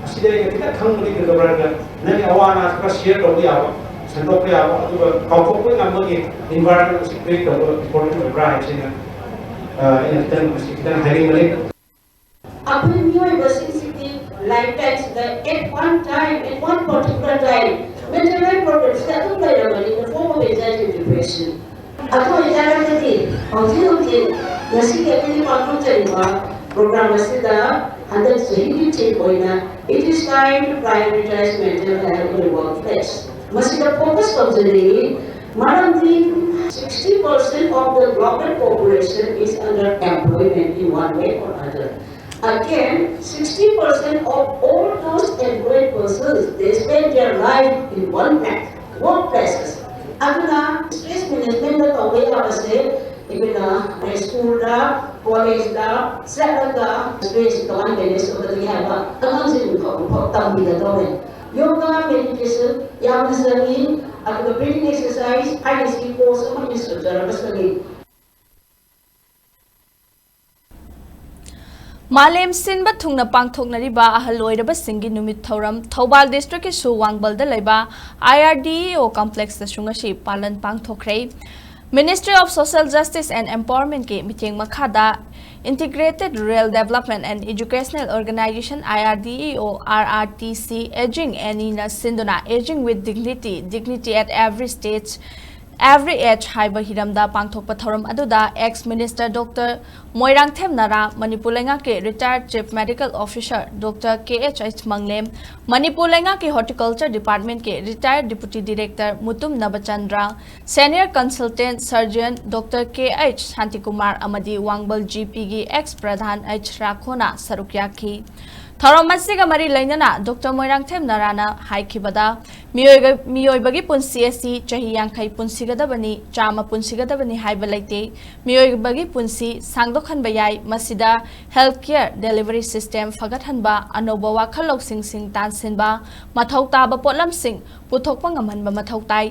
ꯑꯁꯤꯗ ꯑꯩꯅ ꯈꯤꯇꯪ ꯈꯪꯕꯗꯤ ꯀꯩꯗꯧꯕ꯭ꯔꯥ ꯍꯥꯏꯔꯒ ꯅꯪꯒꯤ ꯑꯋꯥ ꯑꯅꯥꯁꯨ ꯈꯔ share ꯇꯧꯕ ꯌꯥꯕ, ꯁꯟꯗꯣꯛꯄ ꯌꯥꯕ, ꯑꯗꯨꯒ ꯀꯥꯎꯊꯣꯛꯄ ꯉꯝꯕꯒꯤ environment ꯑꯁꯤ create ꯇꯧꯕ important ꯑꯣꯏꯕ꯭ꯔꯥ ꯍꯥꯏꯕꯁꯤꯅ ꯑꯩꯅ ꯈꯤꯇꯪ ꯃꯁꯤ ꯈꯤꯇꯪ ꯍꯥꯏꯅꯤꯡꯕꯅꯤ꯫ ꯑꯩꯈꯣꯏ ꯃꯤꯑꯣꯏꯕꯁꯤꯡꯁꯤꯗꯤ lifetimeꯁꯤꯗ at one time, at one particular time, mental health problemꯁꯤꯗ ꯑꯗꯨꯝ ꯂꯩꯔꯝꯒꯅꯤ in the form of anxiety and depression꯫ ꯑꯗꯨ ꯑꯣꯏꯇꯥꯔꯒꯗꯤ ꯍꯧꯖꯤꯛ ꯍꯧꯖꯤꯛ ꯉꯁꯤꯒꯤ ꯑꯩꯈꯣꯏꯒꯤ ꯄꯥꯡꯊꯣꯛꯆꯔꯤꯕ program ꯑꯁꯤꯗ ꯍꯟꯗꯛ ꯆꯍꯤꯒꯤ theme ꯑꯣꯏꯅ It is time to prioritize mental health in the workplace꯫ ꯃꯁꯤꯗ focus ꯇꯧꯖꯅꯤꯡꯏ, ꯃꯔꯝꯗꯤ sixty percent of the global population is under employment in one way or other. Again, sixty percent of all those employed persons, they spend their life in one place, workplaces. ꯑꯗꯨꯅ stress management ꯇꯧꯕ ꯌꯥꯕꯁꯦ ꯑꯩꯈꯣꯏꯅ ꯁ꯭ꯀꯨꯜꯗ, ꯀꯣꯂꯦꯖꯇ ꯆꯠꯂꯒ stress ꯀꯃꯥꯏꯅ manage ꯇꯧꯒꯗꯒꯦ ꯍꯥꯏꯕ ꯑꯉꯥꯡꯁꯤꯡ ꯐꯥꯎꯕ ꯇꯝꯕꯤꯒꯗꯧꯔꯦ꯫ Yoga, meditation ꯌꯥꯝꯅ ꯆꯪꯉꯤ, ꯑꯗꯨꯒ breathing exercise ꯍꯥꯏꯔꯤꯁꯤ course ꯑꯃ instructor ꯑꯃ ꯆꯪꯉꯤ꯫ ꯃꯥꯂꯦꯝ ꯁꯤꯟꯕ ꯊꯨꯡꯅ ꯄꯥꯡꯊꯣꯛꯅꯔꯤꯕ ꯑꯍꯜ ꯑꯣꯏꯔꯕꯁꯤꯡꯒꯤ ꯅꯨꯃꯤꯠ ꯊꯧꯔꯝ ꯊꯧꯕꯥꯜ ꯗꯤꯁꯇ꯭ꯔꯤꯛꯀꯤꯁꯨ ꯋꯥꯡꯕꯜꯗ ꯂꯩꯕ ꯑꯥꯏ ꯑꯥꯔ ꯗꯤ ꯏ ꯑꯣ ꯀꯝꯄ꯭ꯂꯦꯛꯁꯇꯁꯨ ꯉꯁꯤ ꯄꯥꯂꯟ ꯄꯥꯡꯊꯣꯛꯈ꯭ꯔꯦ꯫ Ministry of Social Justice and Empowermentꯀꯤ ꯃꯤꯠꯌꯦꯡ ꯃꯈꯥꯗ Integrated Rural Development and Educational Organization, I R D E O, R R T C, Aging Anyꯅ ꯁꯤꯟꯗꯨꯅ Aging with Dignity, Dignity at Every Stage, Every Age ꯍꯥꯏꯕ ꯍꯤꯔꯝꯗ ꯄꯥꯡꯊꯣꯛꯄ ꯊꯧꯔꯝ ꯑꯗꯨꯗ ex Minister Doctor Moirangthem ꯅꯔꯥ, Manipur ꯂꯩꯉꯥꯛꯀꯤ retired Chief Medical Officer Doctor K H H ꯃꯪꯂꯦꯝ, Manipur ꯂꯩꯉꯥꯛꯀꯤ Horticulture Departmentꯀꯤ retired Deputy Director Mutum ꯅꯕꯆꯟꯗ꯭ꯔ, Senior Consultant Surgeon Doctor K H Shantikumar ꯑꯃꯗꯤ ꯋꯥꯡꯕꯜ G ꯄꯤꯒꯤ ex ꯄ꯭ꯔꯙꯥꯟ H ꯔꯥꯈꯣꯅ ꯁꯔꯨꯛ ꯌꯥꯈꯤ꯫ ꯊꯧꯔꯝ ꯑꯁꯤꯒ ꯃꯔꯤ ꯂꯩꯅꯅ ꯗꯣꯛꯇꯔ ꯃꯣꯏꯔꯥꯡꯊꯦꯝ ꯅꯔꯥꯅ ꯍꯥꯏꯈꯤꯕꯗ, ꯃꯤꯑꯣꯏꯒ-, ꯃꯤꯑꯣꯏꯕꯒꯤ ꯄꯨꯟꯁꯤ ꯑꯁꯤ ꯆꯍꯤ ꯌꯥꯡꯈꯩ ꯄꯨꯟꯁꯤꯒꯗꯕꯅꯤ, ꯆꯥꯝꯃ ꯄꯨꯟꯁꯤꯒꯗꯕꯅꯤ ꯍꯥꯏꯕ ꯂꯩꯇꯦ꯫ ꯃꯤꯑꯣꯏꯕꯒꯤ ꯄꯨꯟꯁꯤ ꯁꯥꯡꯗꯣꯛꯍꯟꯕ ꯌꯥꯏ꯫ ꯃꯁꯤꯗ health care, delivery system ꯐꯒꯠꯍꯟꯕ, ꯑꯅꯧꯕ ꯋꯥꯈꯜ ꯂꯧꯁꯤꯡꯁꯤꯡ ꯇꯥꯟꯁꯤꯟꯕ, ꯃꯊꯧ ꯇꯥꯕ ꯄꯣꯠꯂꯝꯁꯤꯡ ꯄꯨꯊꯣꯛꯄ ꯉꯝꯍꯟꯕ ꯃꯊꯧ ꯇꯥꯏ꯫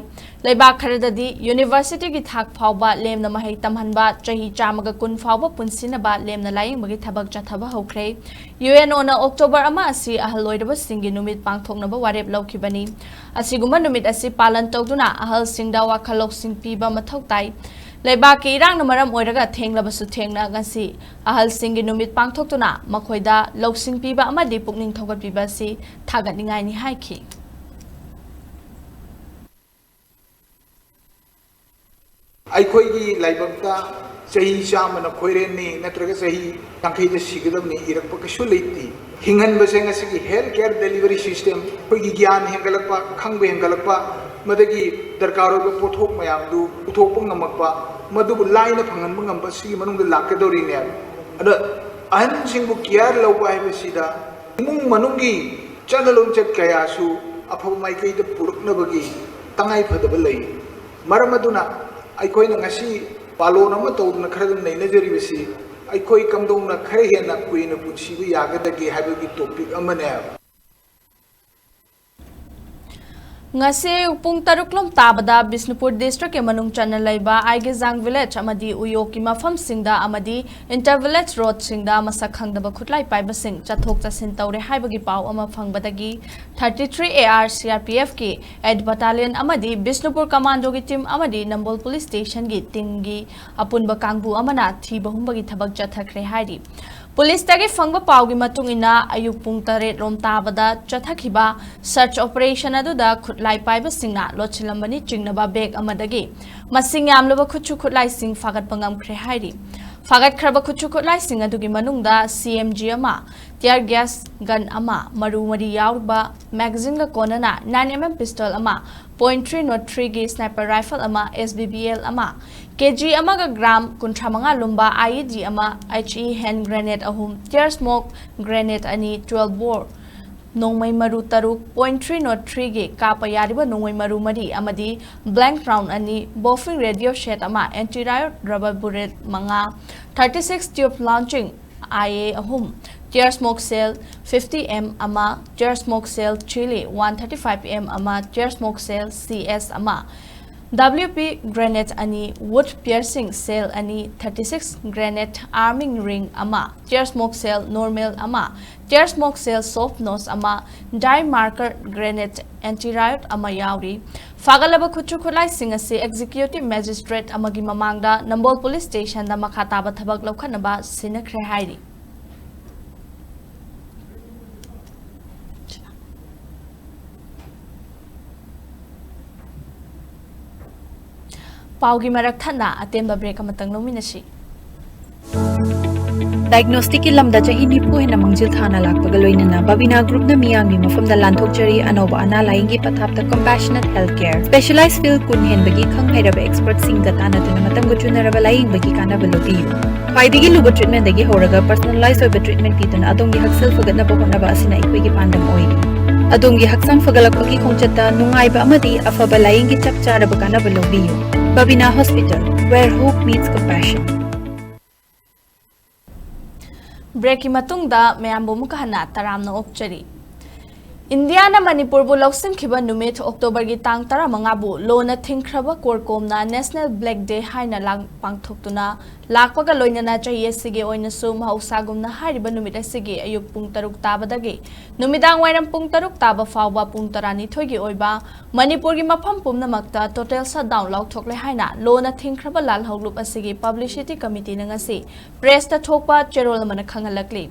ꯂꯩꯕꯥꯛ ꯈꯔꯗꯗꯤ universityꯒꯤ ꯊꯥꯛ ꯐꯥꯎꯕ ꯂꯦꯝꯅ ꯃꯍꯩ ꯇꯝꯍꯟꯕ, ꯆꯍꯤ ꯆꯥꯝꯃꯒ ꯀꯨꯟ ꯐꯥꯎꯕ ꯄꯨꯟꯁꯤꯟꯅꯕ ꯂꯦꯝꯅ ꯂꯥꯌꯦꯡꯕꯒꯤ ꯊꯕꯛ ꯆꯠꯊꯕ ꯍꯧꯈ꯭ꯔꯦ꯫ ꯌꯨ ꯑꯦꯟ ꯑꯣꯅ October ꯑꯃ ꯑꯁꯤ ꯑꯍꯜ ꯑꯣꯏꯔꯕꯁꯤꯡꯒꯤ ꯅꯨꯃꯤꯠ ꯄꯥꯡꯊꯣꯛꯅꯕ ꯋꯥꯔꯦꯞ ꯂꯧꯈꯤꯕꯅꯤ꯫ ꯑꯁꯤꯒꯨꯝꯕ ꯅꯨꯃꯤꯠ ꯑꯁꯤ ꯄꯥꯂꯟ ꯇꯧꯗꯨꯅ ꯑꯍꯜꯁꯤꯡꯗ ꯋꯥꯈꯜ ꯂꯧꯁꯤꯡ ꯄꯤꯕ ꯃꯊꯧ ꯇꯥꯏ꯫ ꯂꯩꯕꯥꯛꯀꯤ ꯏꯔꯥꯡꯅ ꯃꯔꯝ ꯑꯣꯏꯔꯒ ꯊꯦꯡꯂꯕꯁꯨ ꯊꯦꯡꯅ ꯉꯁꯤ ꯑꯍꯜꯁꯤꯡꯒꯤ ꯅꯨꯃꯤꯠ ꯄꯥꯡꯊꯣꯛꯇꯨꯅ ꯃꯈꯣꯏꯗ ꯂꯧꯁꯤꯡ ꯄꯤꯕ ꯑꯃꯗꯤ ꯄꯨꯛꯅꯤꯡ ꯊꯧꯒꯠꯄꯤꯕ ꯑꯁꯤ ꯊꯥꯒꯠꯅꯤꯡꯉꯥꯏꯅꯤ ꯍꯥꯏꯈꯤ꯫ ꯑꯩꯈꯣꯏꯒꯤ ꯂꯥꯏꯕꯛꯇ ꯆꯍꯤ ꯆꯥꯝꯃꯅ ꯈꯣꯏꯔꯦꯟꯅꯤ ꯅꯠꯇ꯭ꯔꯒ ꯆꯍꯤ ꯌꯥꯡꯈꯩꯗ ꯁꯤꯒꯗꯕꯅꯤ ꯏꯔꯛꯄ ꯀꯩꯁꯨ ꯂꯩꯇꯦ꯫ ꯍꯤꯡꯍꯟꯕꯁꯦ ꯉꯁꯤꯒꯤ health care delivery system, ꯑꯩꯈꯣꯏꯒꯤ ꯒ꯭ꯌꯥꯟ ꯍꯦꯟꯒꯠꯂꯛꯄ, ꯈꯪꯕ ꯍꯦꯟꯒꯠꯂꯛꯄ, ꯃꯗꯒꯤ ꯗꯔꯀꯥꯔ ꯑꯣꯏꯕ ꯄꯣꯠꯊꯣꯛ ꯃꯌꯥꯝꯗꯨ ꯄꯨꯊꯣꯛꯄ ꯉꯝꯃꯛꯄ, ꯃꯗꯨꯕꯨ ꯂꯥꯏꯅ ꯐꯪꯍꯟꯕ ꯉꯝꯕ ꯁꯤꯒꯤ ꯃꯅꯨꯡꯗ ꯂꯥꯛꯀꯗꯧꯔꯤꯅꯦꯕ꯫ ꯑꯗ ꯑꯍꯟꯁꯤꯡꯕꯨ care ꯂꯧꯕ ꯍꯥꯏꯕꯁꯤꯗ ꯏꯃꯨꯡ ꯃꯅꯨꯡꯒꯤ ꯆꯠꯅ ꯂꯣꯟꯆꯠ ꯀꯌꯥꯁꯨ ꯑꯐꯕ ꯃꯥꯏꯀꯩꯗ ꯄꯨꯔꯛꯅꯕꯒꯤ ꯇꯉꯥꯏ ꯐꯗꯕ ꯂꯩ꯫ ꯃꯔꯝ ꯑꯗꯨꯅ ꯑꯩꯈꯣꯏꯅ ꯉꯁꯤ ꯄꯥꯂꯣꯟ ꯑꯃ ꯇꯧꯗꯨꯅ ꯈꯔ ꯑꯗꯨꯝ ꯅꯩꯅꯖꯔꯤꯕꯁꯤ ꯑꯩꯈꯣꯏ ꯀꯝꯗꯧꯅ ꯈꯔ ꯍꯦꯟꯅ ꯀꯨꯏꯅ ꯄꯨꯟꯁꯤꯕ ꯌꯥꯒꯗꯒꯦ ꯍꯥꯏꯕꯒꯤ topic ꯑꯃꯅꯦ꯫ ꯉꯁꯤ ꯑꯌꯨꯛ ꯄꯨꯡ ꯇꯔꯨꯛ ꯂꯣꯝ ꯇꯥꯕꯗ ꯕꯤꯁꯅꯨꯄꯨꯔ ꯗꯤꯁꯇ꯭ꯔꯤꯛꯀꯤ ꯃꯅꯨꯡ ꯆꯟꯅ ꯂꯩꯕ ꯑꯥꯏꯒꯦꯖꯥꯡ ꯚꯤꯂꯦꯖ ꯑꯃꯗꯤ ꯎꯌꯣꯛꯀꯤ ꯃꯐꯝꯁꯤꯡꯗ ꯑꯃꯗꯤ ꯏꯟꯇꯔ ꯚꯤꯂꯦꯖ ꯔꯣꯗꯁꯤꯡꯗ ꯃꯁꯛ ꯈꯪꯗꯕ ꯈꯨꯠꯂꯥꯏ ꯄꯥꯏꯕꯁꯤꯡ ꯆꯠꯊꯣꯛ ꯆꯠꯁꯤꯟ ꯇꯧꯔꯦ ꯍꯥꯏꯕꯒꯤ ꯄꯥꯎ ꯑꯃ ꯐꯪꯕꯗꯒꯤ thirty three A R C R P ꯑꯦꯐꯀꯤ ꯑꯦꯠ ꯕꯇꯥꯂꯤꯌꯟ ꯑꯃꯗꯤ ꯕꯤꯁꯅꯨꯄꯨꯔ ꯀꯃꯥꯟꯗꯣꯒꯤ ꯇꯤꯝ ꯑꯃꯗꯤ ꯅꯝꯕꯣꯜ ꯄꯨꯂꯤꯁ ꯁ꯭ꯇꯦꯁꯟꯒꯤ ꯇꯤꯝꯒꯤ ꯑꯄꯨꯟꯕ ꯀꯥꯡꯕꯨ ꯑꯃꯅ ꯊꯤꯕ ꯍꯨꯝꯕꯒꯤ ꯊꯕꯛ ꯆꯠꯊꯈ꯭ꯔꯦ ꯍꯥꯏꯔꯤ꯫ ꯄꯨꯂꯤꯁꯇꯒꯤ ꯐꯪꯕ ꯄꯥꯎꯒꯤ ꯃꯇꯨꯡ ꯏꯟꯅ, ꯑꯌꯨꯛ ꯄꯨꯡ ꯇꯔꯦꯠ ꯂꯣꯝ ꯇꯥꯕꯗ ꯆꯠꯊꯈꯤꯕ ꯁꯔꯆ ꯑꯣꯄꯔꯦꯁꯟ ꯑꯗꯨꯗ ꯈꯨꯠꯂꯥꯏ ꯄꯥꯏꯕꯁꯤꯡꯅ ꯂꯣꯠꯁꯤꯜꯂꯝꯕꯅꯤ ꯆꯤꯡꯅꯕ ꯕꯦꯒ ꯑꯃꯗꯒꯤ ꯃꯁꯤꯡ ꯌꯥꯝꯂꯕ ꯈꯨꯠꯁꯨ ꯈꯨꯠꯂꯥꯏꯁꯤꯡ ꯐꯥꯒꯠꯄ ꯉꯝꯈ꯭ꯔꯦ ꯍꯥꯏꯔꯤ꯫ ꯐꯥꯒꯠꯈ꯭ꯔꯕ ꯈꯨꯠꯁꯨ ꯈꯨꯠꯂꯥꯏꯁꯤꯡ ꯑꯗꯨꯒꯤ ꯃꯅꯨꯡꯗ ꯁꯤ ꯑꯦꯝ ꯖꯤ ꯑꯃ, ꯇꯤꯌꯔ ꯒ꯭ꯌꯥꯁ ꯒꯟ ꯑꯃ, ꯃꯔꯨ ꯃꯔꯤ ꯌꯥꯎꯔꯤꯕ ꯃꯦꯒꯥꯖꯤꯟꯒ ꯀꯣꯟꯅꯅ ꯅꯥꯏꯟ ꯑꯦꯝ ꯑꯦꯝ ꯄꯤꯁꯇꯣꯜ ꯑꯃ, ꯄꯣꯏꯟꯠ ꯊ꯭ꯔꯤ ꯅꯣꯠ ꯊ꯭ꯔꯤꯒꯤ ꯁ꯭ꯅꯥꯏꯄꯔ ꯔꯥꯏꯐꯜ ꯑꯃ, ꯑꯦꯁ ꯕꯤ ꯕꯤ ꯑꯦꯜ ꯑꯃ, ꯀꯦ ꯖꯤ ꯑꯃꯒ ꯒ꯭ꯔꯥꯝ ꯀꯨꯟꯊ꯭ꯔꯥ ꯃꯉꯥ ꯂꯨꯝꯕ ꯑꯥꯏ ꯏ ꯗꯤ ꯑꯃ, ꯑꯩꯆ ꯏ ꯍꯦꯟ ꯒ꯭ꯔꯦꯅꯦꯗ ꯑꯍꯨꯝ, ꯇꯤꯌꯔ ꯁ꯭ꯃꯣꯛ ꯒ꯭ꯔꯦꯅꯦꯗ ꯑꯅꯤ, ꯇ꯭ꯋꯦꯜꯐ ꯕꯣꯔ, ꯅꯣꯡꯃꯩ ꯃꯔꯨ ꯇꯔꯨꯛ, ꯄꯣꯏꯟꯠ ꯊ꯭ꯔꯤ ꯅꯣꯠ ꯊ꯭ꯔꯤꯒꯤ ꯀꯥꯞꯄ ꯌꯥꯔꯤꯕ ꯅꯣꯡꯃꯩ ꯃꯔꯨ ꯃꯔꯤ ꯑꯃꯗꯤ ꯕ꯭ꯂꯦꯡꯛ ꯔꯥꯎꯟ ꯑꯅꯤ, ꯕꯣꯐꯤꯡ ꯔꯦꯗꯤꯑꯣ ꯁꯦꯠ ꯑꯃ, ꯑꯦꯟꯇꯤ ꯔꯥꯏꯌꯣꯠ ꯔꯕꯔ ꯕꯨꯂꯦꯠ ꯃꯉꯥ, thirty six tube launching I A ꯑꯍꯨꯝ, tear smoke shell fifty M ꯑꯃ, tear smoke shell chilli one thirty five M ꯑꯃ, tear smoke shell C S ꯑꯃ, W ꯄꯤ grenade ꯑꯅꯤ, would ꯄꯤꯌꯔꯁꯤꯡ ꯁꯦꯜ ꯑꯅꯤ, thirty six grenade ꯑꯥꯔꯃꯤꯡ ring ꯑꯃ, tear smoke ꯁꯦꯜ normal ꯑꯃ, tear smoke ꯁꯦꯜ ꯁꯣꯐ nose ꯑꯃ, ꯗꯥꯏ marker grenade anti ꯔꯥꯏꯌꯣꯠ ꯑꯃ ꯌꯥꯎꯔꯤ꯫ ꯐꯥꯒꯠꯂꯕ ꯈꯨꯠꯁꯨ ꯈꯨꯠꯂꯥꯏꯁꯤꯡ ꯑꯁꯤ ꯑꯦꯛꯖꯤꯀ꯭ꯌꯨꯇꯤꯚ ꯃꯦꯖꯤꯁꯇ꯭ꯔꯦꯠ ꯑꯃꯒꯤ ꯃꯃꯥꯡꯗ ꯅꯝꯕꯣꯜ ꯄꯨꯂꯤꯁ ꯁ꯭ꯇꯦꯁꯟꯗ ꯃꯈꯥ ꯇꯥꯕ ꯊꯕꯛ ꯂꯧꯈꯠꯅꯕ ꯁꯤꯟꯅꯈ꯭ꯔꯦ ꯍꯥꯏꯔꯤ꯫ ꯄꯥꯎꯒꯤ ꯃꯔꯛ ꯊꯠꯅ ꯑꯇꯦꯟꯕ ꯕ꯭ꯔꯦꯛ ꯑꯃꯇꯪ ꯂꯧꯃꯤꯟꯅꯁꯤ꯫ ꯗꯥꯏꯒꯅꯣꯁꯇꯤꯛꯀꯤ ꯂꯝꯗ ꯆꯍꯤ ꯅꯤꯐꯨ ꯍꯦꯟꯅ ꯃꯥꯡꯖꯤꯜ ꯊꯥꯅ ꯂꯥꯛꯄꯒ ꯂꯣꯏꯅꯅ ꯕꯕꯤꯅꯥ ꯒ꯭ꯔꯨꯞꯅ ꯃꯤꯌꯥꯝꯒꯤ ꯃꯐꯝꯗ ꯂꯥꯟꯊꯣꯛꯆꯔꯤ ꯑꯅꯧꯕ ꯑꯅꯥ ꯂꯥꯌꯦꯡꯒꯤ ꯄꯊꯥꯞꯇ ꯀꯝꯄꯦꯁꯅꯦꯠ ꯍꯦꯜꯊ ꯀꯦꯌꯔ꯫ ꯁ꯭ꯄꯦꯁꯦꯂꯥꯏꯖ ꯐꯤꯜꯗ ꯀꯨꯟ ꯍꯦꯟꯕꯒꯤ ꯈꯪ ꯍꯩꯔꯕ ꯑꯦꯛꯁꯄꯔꯠꯁꯤꯡꯒ ꯇꯥꯟꯅꯗꯨꯅ ꯃꯇꯝꯒ ꯆꯨꯅꯔꯕ ꯂꯥꯌꯦꯡꯕꯒꯤ ꯀꯥꯟꯅꯕ ꯂꯧꯕꯤꯌꯨ꯫ ꯈ꯭ꯋꯥꯏꯗꯒꯤ ꯂꯨꯕ ꯇ꯭ꯔꯤꯠꯃꯦꯟꯗꯒꯤ ꯍꯧꯔꯒ ꯄꯔꯁꯣꯅꯦꯂꯥꯏꯖ ꯑꯣꯏꯕ ꯇ꯭ꯔꯤꯠꯃꯦꯟ ꯄꯤꯗꯨꯅ ꯑꯗꯣꯝꯒꯤ ꯍꯛꯁꯦꯜ ꯐꯒꯠꯅꯕ ꯍꯣꯠꯅꯕ ꯑꯁꯤꯅ ꯑꯩꯈꯣꯏꯒꯤ ꯄꯥꯟꯗꯝ ꯑꯣꯏꯔꯤ꯫ ꯑꯗꯣꯝꯒꯤ ꯍꯛꯆꯥꯡ ꯐꯒꯠꯂꯛꯄꯒꯤ ꯈꯣꯡꯆꯠꯇ ꯅꯨꯡꯉꯥꯏꯕ ꯑꯃꯗꯤ ꯑꯐꯕ ꯂꯥꯌꯦꯡꯒꯤ ꯆꯞ ꯆꯥꯔꯕ ꯀꯥꯟꯅꯕ ꯂꯧꯕꯤꯌꯨ꯫ Babina Hospital, where hope meets compassion. ꯕ꯭ꯔꯦꯛꯀꯤ ꯃꯇꯨꯡꯗ ꯃꯌꯥꯝꯕꯨ ꯑꯃꯨꯛꯀ ꯍꯟꯅ ꯇꯔꯥꯝꯅ ꯑꯣꯛꯆꯔꯤ꯫ ꯏꯟꯗꯤꯌꯥꯅ ꯃꯅꯤꯄꯨꯔꯕꯨ ꯂꯧꯁꯤꯟꯈꯤꯕ ꯅꯨꯃꯤꯠ ꯑꯣꯛꯇꯣꯕꯔꯒꯤ ꯇꯥꯡ ꯇꯔꯥꯃꯉꯥꯕꯨ ꯂꯣꯟꯅ ꯊꯤꯡꯈ꯭ꯔꯕ ꯀꯣꯔꯀꯣꯝꯅ National Black Day ꯍꯥꯏꯅ ꯂꯥꯡ-, ꯄꯥꯡꯊꯣꯛꯇꯨꯅ ꯂꯥꯛꯄꯒ ꯂꯣꯏꯅꯅ ꯆꯍꯤ ꯑꯁꯤꯒꯤ ꯑꯣꯏꯅꯁꯨ ꯃꯍꯧꯁꯥꯒꯨꯝꯅ ꯍꯥꯏꯔꯤꯕ ꯅꯨꯃꯤꯠ ꯑꯁꯤꯒꯤ ꯑꯌꯨꯛ ꯄꯨꯡ ꯇꯔꯨꯛ ꯇꯥꯕꯗꯒꯤ ꯅꯨꯃꯤꯗꯥꯡ ꯋꯥꯏꯔꯝ ꯄꯨꯡ ꯇꯔꯨꯛ ꯇꯥꯕ ꯐꯥꯎꯕ ꯄꯨꯡ ꯇꯔꯥꯅꯤꯊꯣꯏꯒꯤ ꯑꯣꯏꯕ ꯃꯅꯤꯄꯨꯔꯒꯤ ꯃꯐꯝ ꯄꯨꯝꯅꯃꯛꯇ total shutdown ꯂꯥꯎꯊꯣꯛꯂꯦ ꯍꯥꯏꯅ ꯂꯣꯟꯅ ꯊꯤꯡꯈ꯭ꯔꯕ ꯂꯥꯜꯍꯧꯂꯨꯞ ꯑꯁꯤꯒꯤ publicity committeeꯅ ꯉꯁꯤ pressꯇ ꯊꯣꯛꯄ ꯆꯦꯔꯣꯜ ꯑꯃꯅ ꯈꯪꯍꯜꯂꯛꯂꯤ꯫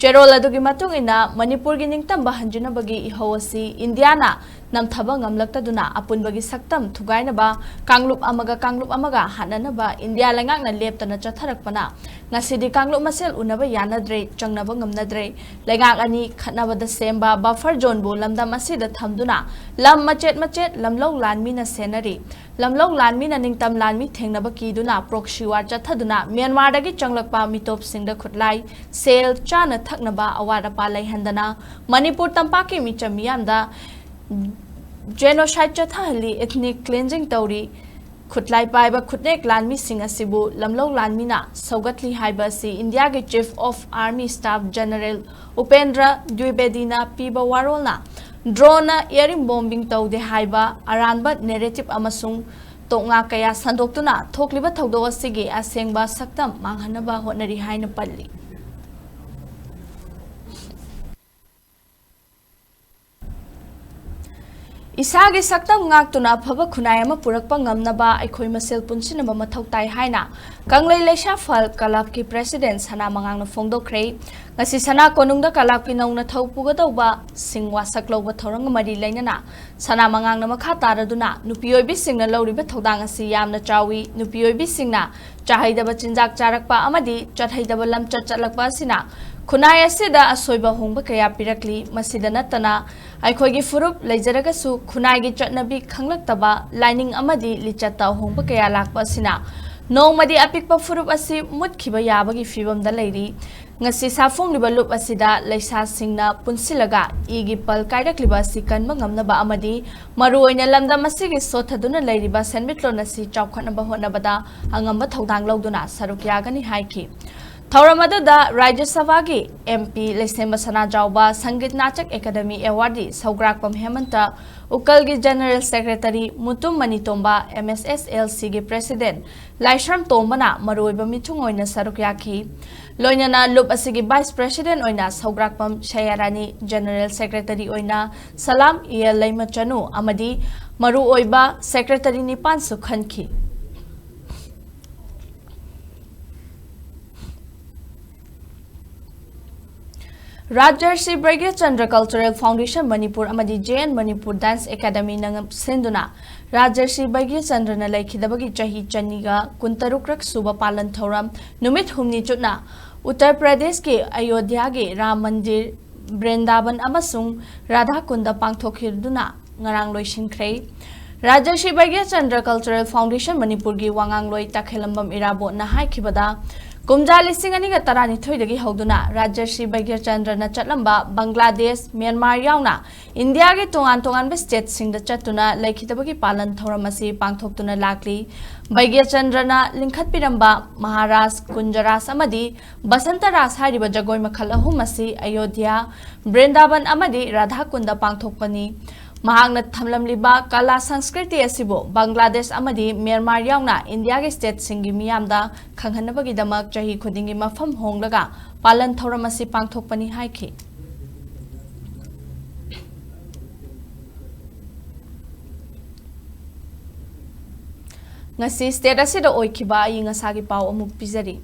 ꯆꯦꯔꯣꯜ ꯑꯗꯨꯒꯤ ꯃꯇꯨꯡ ꯏꯟꯅ, ꯃꯅꯤꯄꯨꯔꯒꯤ ꯅꯤꯡꯇꯝꯕ ꯍꯟꯖꯤꯟꯅꯕꯒꯤ ꯏꯍꯧ ꯑꯁꯤ ꯏꯟꯗꯤꯌꯥꯅ ꯅꯝꯊꯕ ꯉꯝꯂꯛꯇꯗꯨꯅ ꯑꯄꯨꯟꯕꯒꯤ ꯁꯛꯇꯝ ꯊꯨꯒꯥꯏꯅꯕ, ꯀꯥꯡꯂꯨꯞ ꯑꯃꯒ ꯀꯥꯡꯂꯨꯞ ꯑꯃꯒ ꯍꯥꯠꯅꯅꯕ ꯏꯟꯗꯤꯌꯥ ꯂꯩꯉꯥꯛꯅ ꯂꯦꯞꯇꯅ ꯆꯠꯊꯔꯛꯄꯅ ꯉꯁꯤꯗꯤ ꯀꯥꯡꯂꯨꯞ ꯃꯁꯦꯜ ꯎꯅꯕ ꯌꯥꯅꯗ꯭ꯔꯦ, ꯆꯪꯅꯕ ꯉꯝꯅꯗ꯭ꯔꯦ꯫ ꯂꯩꯉꯥꯛ ꯑꯅꯤ ꯈꯠꯅꯕꯗ ꯁꯦꯝꯕ buffer zoneꯕꯨ ꯂꯝꯗꯝ ꯑꯁꯤꯗ ꯊꯝꯗꯨꯅ ꯂꯝ ꯃꯆꯦꯠ ꯃꯆꯦꯠ ꯂꯝꯂꯧ ꯂꯥꯟꯃꯤꯅ ꯁꯦꯟꯅꯔꯤ꯫ ꯂꯝꯂꯧ ꯂꯥꯟꯃꯤꯅ ꯅꯤꯡꯇꯝ ꯂꯥꯟꯃꯤ ꯊꯦꯡꯅꯕ ꯀꯤꯗꯨꯅ proxy war ꯆꯠꯊꯗꯨꯅ ꯃ꯭ꯌꯥꯟꯃꯥꯔꯗꯒꯤ ꯆꯪꯂꯛꯄ ꯃꯤꯇꯣꯞꯁꯤꯡꯗ ꯈꯨꯠꯂꯥꯏ, ꯁꯦꯜ, ꯆꯥꯅ ꯊꯛꯅꯕ ꯑꯋꯥꯠ ꯑꯄꯥ ꯂꯩꯍꯟꯗꯅ ꯃꯅꯤꯄꯨꯔ ꯇꯝꯄꯥꯛꯀꯤ ꯃꯤꯆꯝ ꯃꯤꯌꯥꯝꯗ genocide ꯆꯠꯊꯍꯜꯂꯤ, ethnic cleansing ꯇꯧꯔꯤ꯫ ꯈꯨꯠꯂꯥꯏ ꯄꯥꯏꯕ ꯈꯨꯠꯅꯦꯛ ꯂꯥꯟꯃꯤꯁꯤꯡ ꯑꯁꯤꯕꯨ ꯂꯝꯂꯧ ꯂꯥꯟꯃꯤꯅ ꯁꯧꯒꯠꯂꯤ ꯍꯥꯏꯕ ꯑꯁꯤ ꯏꯟꯗꯤꯌꯥꯒꯤ Chief of Army Staff General Upendra ꯗ꯭ꯋꯤꯕꯦꯗꯤꯅ ꯄꯤꯕ ꯋꯥꯔꯣꯜꯅ droneꯅ air bombing ꯇꯧꯗꯦ ꯍꯥꯏꯕ ꯑꯔꯥꯟꯕ narrative ꯑꯃꯁꯨꯡ ꯇꯣꯛꯉꯥ ꯀꯌꯥ ꯁꯟꯗꯣꯛꯇꯨꯅ ꯊꯣꯛꯂꯤꯕ ꯊꯧꯗꯣꯛ ꯑꯁꯤꯒꯤ ꯑꯁꯦꯡꯕ ꯁꯛꯇꯝ ꯃꯥꯡꯍꯟꯅꯕ ꯍꯣꯠꯅꯔꯤ ꯍꯥꯏꯅ ꯄꯜꯂꯤ꯫ ꯏꯁꯥꯒꯤ ꯁꯛꯇꯝ ꯉꯥꯛꯇꯨꯅ ꯑꯐꯕ ꯈꯨꯟꯅꯥꯏ ꯑꯃ ꯄꯨꯔꯛꯄ ꯉꯝꯅꯕ ꯑꯩꯈꯣꯏ ꯃꯁꯦꯜ ꯄꯨꯟꯁꯤꯟꯅꯕ ꯃꯊꯧ ꯇꯥꯏ ꯍꯥꯏꯅ ꯀꯪꯂꯩ ꯂꯩꯁꯥꯐꯜ clubꯀꯤ president ꯁꯅꯥ ꯃꯉꯥꯡꯅ ꯐꯣꯡꯗꯣꯛꯈ꯭ꯔꯦ꯫ ꯉꯁꯤ ꯁꯅꯥ ꯀꯣꯅꯨꯡꯗ clubꯀꯤ ꯅꯧꯅ ꯊꯧ ꯄꯨꯒꯗꯧꯕ ꯁꯤꯡ ꯋꯥꯁꯛ ꯂꯧꯕ ꯊꯧꯔꯝꯒ ꯃꯔꯤ ꯂꯩꯅꯅ ꯁꯅꯥ ꯃꯉꯥꯡꯅ ꯃꯈꯥ ꯇꯥꯔꯗꯨꯅ ꯅꯨꯄꯤ ꯑꯣꯏꯕꯤꯁꯤꯡꯅ ꯂꯧꯔꯤꯕ ꯊꯧꯗꯥꯡ ꯑꯁꯤ ꯌꯥꯝꯅ ꯆꯥꯎꯏ꯫ ꯅꯨꯄꯤ ꯑꯣꯏꯕꯤꯁꯤꯡꯅ ꯆꯥꯍꯩꯗꯕ ꯆꯤꯟꯖꯥꯛ ꯆꯥꯔꯛꯄ ꯑꯃꯗꯤ ꯆꯠꯍꯩꯗꯕ ꯂꯝꯆꯠ ꯆꯠꯂꯛꯄ ꯑꯁꯤꯅ ꯈꯨꯟꯅꯥꯏ ꯑꯁꯤꯗ ꯑꯁꯣꯏꯕ ꯑꯍꯣꯡꯕ ꯀꯌꯥ ꯄꯤꯔꯛꯂꯤ꯫ ꯃꯁꯤꯗ ꯅꯠꯇꯅ ꯑꯩꯈꯣꯏꯒꯤ ꯐꯨꯔꯨꯞ ꯂꯩꯖꯔꯒꯁꯨ ꯈꯨꯟꯅꯥꯏꯒꯤ ꯆꯠꯅꯕꯤ ꯈꯪꯂꯛꯇꯕ, ꯂꯥꯏꯅꯤꯡ ꯑꯃꯗꯤ ꯂꯤꯆꯠꯇ ꯑꯍꯣꯡꯕ ꯀꯌꯥ ꯂꯥꯛꯄ ꯑꯁꯤꯅ ꯅꯣꯡꯃꯗꯤ ꯑꯄꯤꯛꯄ ꯐꯨꯔꯨꯞ ꯑꯁꯤ ꯃꯨꯠꯈꯤꯕ ꯌꯥꯕꯒꯤ ꯐꯤꯕꯝꯗ ꯂꯩꯔꯤ꯫ ꯉꯁꯤ ꯁꯥꯐꯣꯡꯂꯤꯕ ꯂꯨꯞ ꯑꯁꯤꯗ ꯂꯩꯁꯥꯁꯤꯡꯅ ꯄꯨꯟꯁꯤꯜꯂꯒ ꯏꯒꯤ ꯄꯜ ꯀꯥꯏꯔꯛꯂꯤꯕ ꯑꯁꯤ ꯀꯟꯕ ꯉꯝꯅꯕ ꯑꯃꯗꯤ ꯃꯔꯨꯑꯣꯏꯅ ꯂꯝꯗꯝ ꯑꯁꯤꯒꯤ ꯁꯣꯠꯊꯗꯨꯅ ꯂꯩꯔꯤꯕ ꯁꯦꯟꯃꯤꯠꯂꯣꯟ ꯑꯁꯤ ꯆꯥꯎꯈꯠꯅꯕ ꯍꯣꯠꯅꯕꯗ ꯑꯉꯝꯕ ꯊꯧꯗꯥꯡ ꯂꯧꯗꯨꯅ ꯁꯔꯨꯛ ꯌꯥꯒꯅꯤ ꯍꯥꯏꯈꯤ꯫ ꯊꯧꯔꯝ ꯑꯗꯨꯗ ꯔꯥꯖ꯭ꯌ ꯁꯚꯥꯒꯤ M P Leishemba Sanajaoba, Sangeet Natak academy awardee Sougrakpam Hemanta, ꯎꯀꯜꯒꯤ general secretary Mutum Manitomba, M S S L Cꯒꯤ ꯄ꯭ꯔꯦꯁꯤꯗꯦꯟꯠ ꯂꯥꯏꯁ꯭ꯔꯝ ꯇꯣꯝꯕꯅ ꯃꯔꯨꯑꯣꯏꯕ ꯃꯤꯊꯨꯡ ꯑꯣꯏꯅ ꯁꯔꯨꯛ ꯌꯥꯈꯤ꯫ ꯂꯣꯏꯅꯅ ꯂꯨꯞ ꯑꯁꯤꯒꯤ ꯚꯥꯏꯁ ꯄ꯭ꯔꯦꯁꯤꯗꯦꯟꯠ ꯑꯣꯏꯅ ꯁꯧꯒ꯭ꯔꯥꯛꯄꯝ ꯁꯌꯥꯔꯥꯅꯤ, ꯖꯦꯅꯔꯦꯜ ꯁꯦꯀ꯭ꯔꯦꯇꯔꯤ ꯑꯣꯏꯅ ꯁꯂꯥꯝ ꯏꯌꯦꯜ ꯂꯩꯃꯆꯅꯨ ꯑꯃꯗꯤ ꯃꯔꯨꯑꯣꯏꯕ ꯁꯦꯀ꯭ꯔꯦꯇꯔꯤ ꯅꯤꯄꯥꯟꯁꯨ ꯈꯟꯈꯤ꯫ ꯔꯥꯖꯔꯁꯤ ꯕꯩꯒ꯭ꯌꯆꯟꯗ꯭ꯔ ꯀꯜꯆꯔꯦꯜ ꯐꯥꯎꯟꯗꯦꯁꯟ ꯃꯅꯤꯄꯨꯔ ꯑꯃꯗꯤ J N ꯃꯅꯤꯄꯨꯔ ꯗꯥꯟꯁ ꯑꯦꯀꯥꯗꯃꯤꯅ ꯁꯤꯟꯗꯨꯅ ꯔꯥꯖꯔꯁꯤ ꯕꯩꯒ꯭ꯌꯆꯟꯗ꯭ꯔꯅ ꯂꯩꯈꯤꯗꯕꯒꯤ ꯆꯍꯤ ꯆꯅꯤꯒ ꯀꯨꯟꯇꯔꯨꯛꯔꯛ ꯁꯨꯕ ꯄꯥꯂꯟ ꯊꯧꯔꯝ ꯅꯨꯃꯤꯠ ꯍꯨꯝꯅꯤ ꯆꯨꯞꯅ ꯎꯠꯇꯔ ꯄ꯭ꯔꯗꯦꯁꯀꯤ ꯑꯌꯣꯙ꯭ꯌꯥꯒꯤ ꯔꯥꯝ ꯃꯟꯗꯤꯔ, ꯕ꯭ꯔꯤꯟꯗꯥꯕꯟ ꯑꯃꯁꯨꯡ ꯔꯥꯙꯥꯀꯨꯟꯗ ꯄꯥꯡꯊꯣꯛꯈꯤꯗꯨꯅ ꯉꯔꯥꯡ ꯂꯣꯏꯁꯤꯟꯈ꯭ꯔꯦ꯫ ꯔꯥꯖꯔꯁꯤ ꯕꯩꯒ꯭ꯌꯆꯟꯗ꯭ꯔ ꯀꯜꯆꯔꯦꯜ ꯐꯥꯎꯟꯗꯦꯁꯟ ꯃꯅꯤꯄꯨꯔꯒꯤ ꯋꯥꯉꯥꯡꯂꯣꯏ ꯇꯈꯦꯂꯝꯕꯝ ꯏꯔꯥꯕꯣꯠꯅ ꯍꯥꯏꯈꯤꯕꯗ, ꯀꯨꯝꯖꯥ ꯂꯤꯁꯤꯡ ꯑꯅꯤꯒ ꯇꯔꯥꯅꯤꯊꯣꯏꯗꯒꯤ ꯍꯧꯗꯨꯅ ꯔꯥꯖꯔꯁꯤ ꯕꯩꯒ꯭ꯌꯆꯟꯗ꯭ꯔꯅ ꯆꯠꯂꯝꯕ ꯕꯪꯒ꯭ꯂꯥꯗꯦꯁ, ꯃ꯭ꯌꯥꯟꯃꯥꯔ ꯌꯥꯎꯅ ꯏꯟꯗꯤꯌꯥꯒꯤ ꯇꯣꯉꯥꯟ ꯇꯣꯉꯥꯟꯕ ꯁ꯭ꯇꯦꯠꯁꯤꯡꯗ ꯆꯠꯇꯨꯅ ꯂꯩꯈꯤꯗꯕꯒꯤ ꯄꯥꯂꯟ ꯊꯧꯔꯝ ꯑꯁꯤ ꯄꯥꯡꯊꯣꯛꯇꯨꯅ ꯂꯥꯛꯂꯤ꯫ ꯕꯩꯒ꯭ꯌꯆꯟꯗ꯭ꯔꯅ ꯂꯤꯡꯈꯠꯄꯤꯔꯝꯕ ꯃꯍꯥꯔꯥꯖ, ꯀꯨꯟꯖꯔꯥꯖ ꯑꯃꯗꯤ ꯕꯁꯟꯇ ꯔꯥꯁ ꯍꯥꯏꯔꯤꯕ ꯖꯒꯣꯏ ꯃꯈꯜ ꯑꯍꯨꯝ ꯑꯁꯤ ꯑꯌꯣꯙ꯭ꯌꯥ, ꯕ꯭ꯔꯤꯟꯗꯥꯕꯟ ꯑꯃꯗꯤ ꯔꯥꯙꯥꯀꯨꯟꯗ ꯄꯥꯡꯊꯣꯛꯄꯅꯤ꯫ ꯃꯍꯥꯛꯅ ꯊꯝꯂꯝꯂꯤꯕ ꯀꯂꯥ ꯁꯪꯁꯀ꯭ꯔꯤꯇꯤ ꯑꯁꯤꯕꯨ ꯕꯪꯒ꯭ꯂꯥꯗꯦꯁ ꯑꯃꯗꯤ ꯃ꯭ꯌꯥꯟꯃꯥꯔ ꯌꯥꯎꯅ ꯏꯟꯗꯤꯌꯥꯒꯤ ꯁ꯭ꯇꯦꯠꯁꯤꯡꯒꯤ ꯃꯤꯌꯥꯝꯗ ꯈꯪꯍꯟꯅꯕꯒꯤꯗꯃꯛ ꯆꯍꯤ ꯈꯨꯗꯤꯡꯒꯤ ꯃꯐꯝ ꯍꯣꯡꯂꯒ ꯄꯥꯂꯟ ꯊꯧꯔꯝ ꯑꯁꯤ ꯄꯥꯡꯊꯣꯛꯄꯅꯤ ꯍꯥꯏꯈꯤ꯫ ꯉꯁꯤ ꯁ꯭ꯇꯦꯠ ꯑꯁꯤꯗ ꯑꯣꯏꯈꯤꯕ ꯑꯏꯪ ꯑꯁꯥꯒꯤ ꯄꯥꯎ ꯑꯃꯨꯛ ꯄꯤꯖꯔꯤ꯫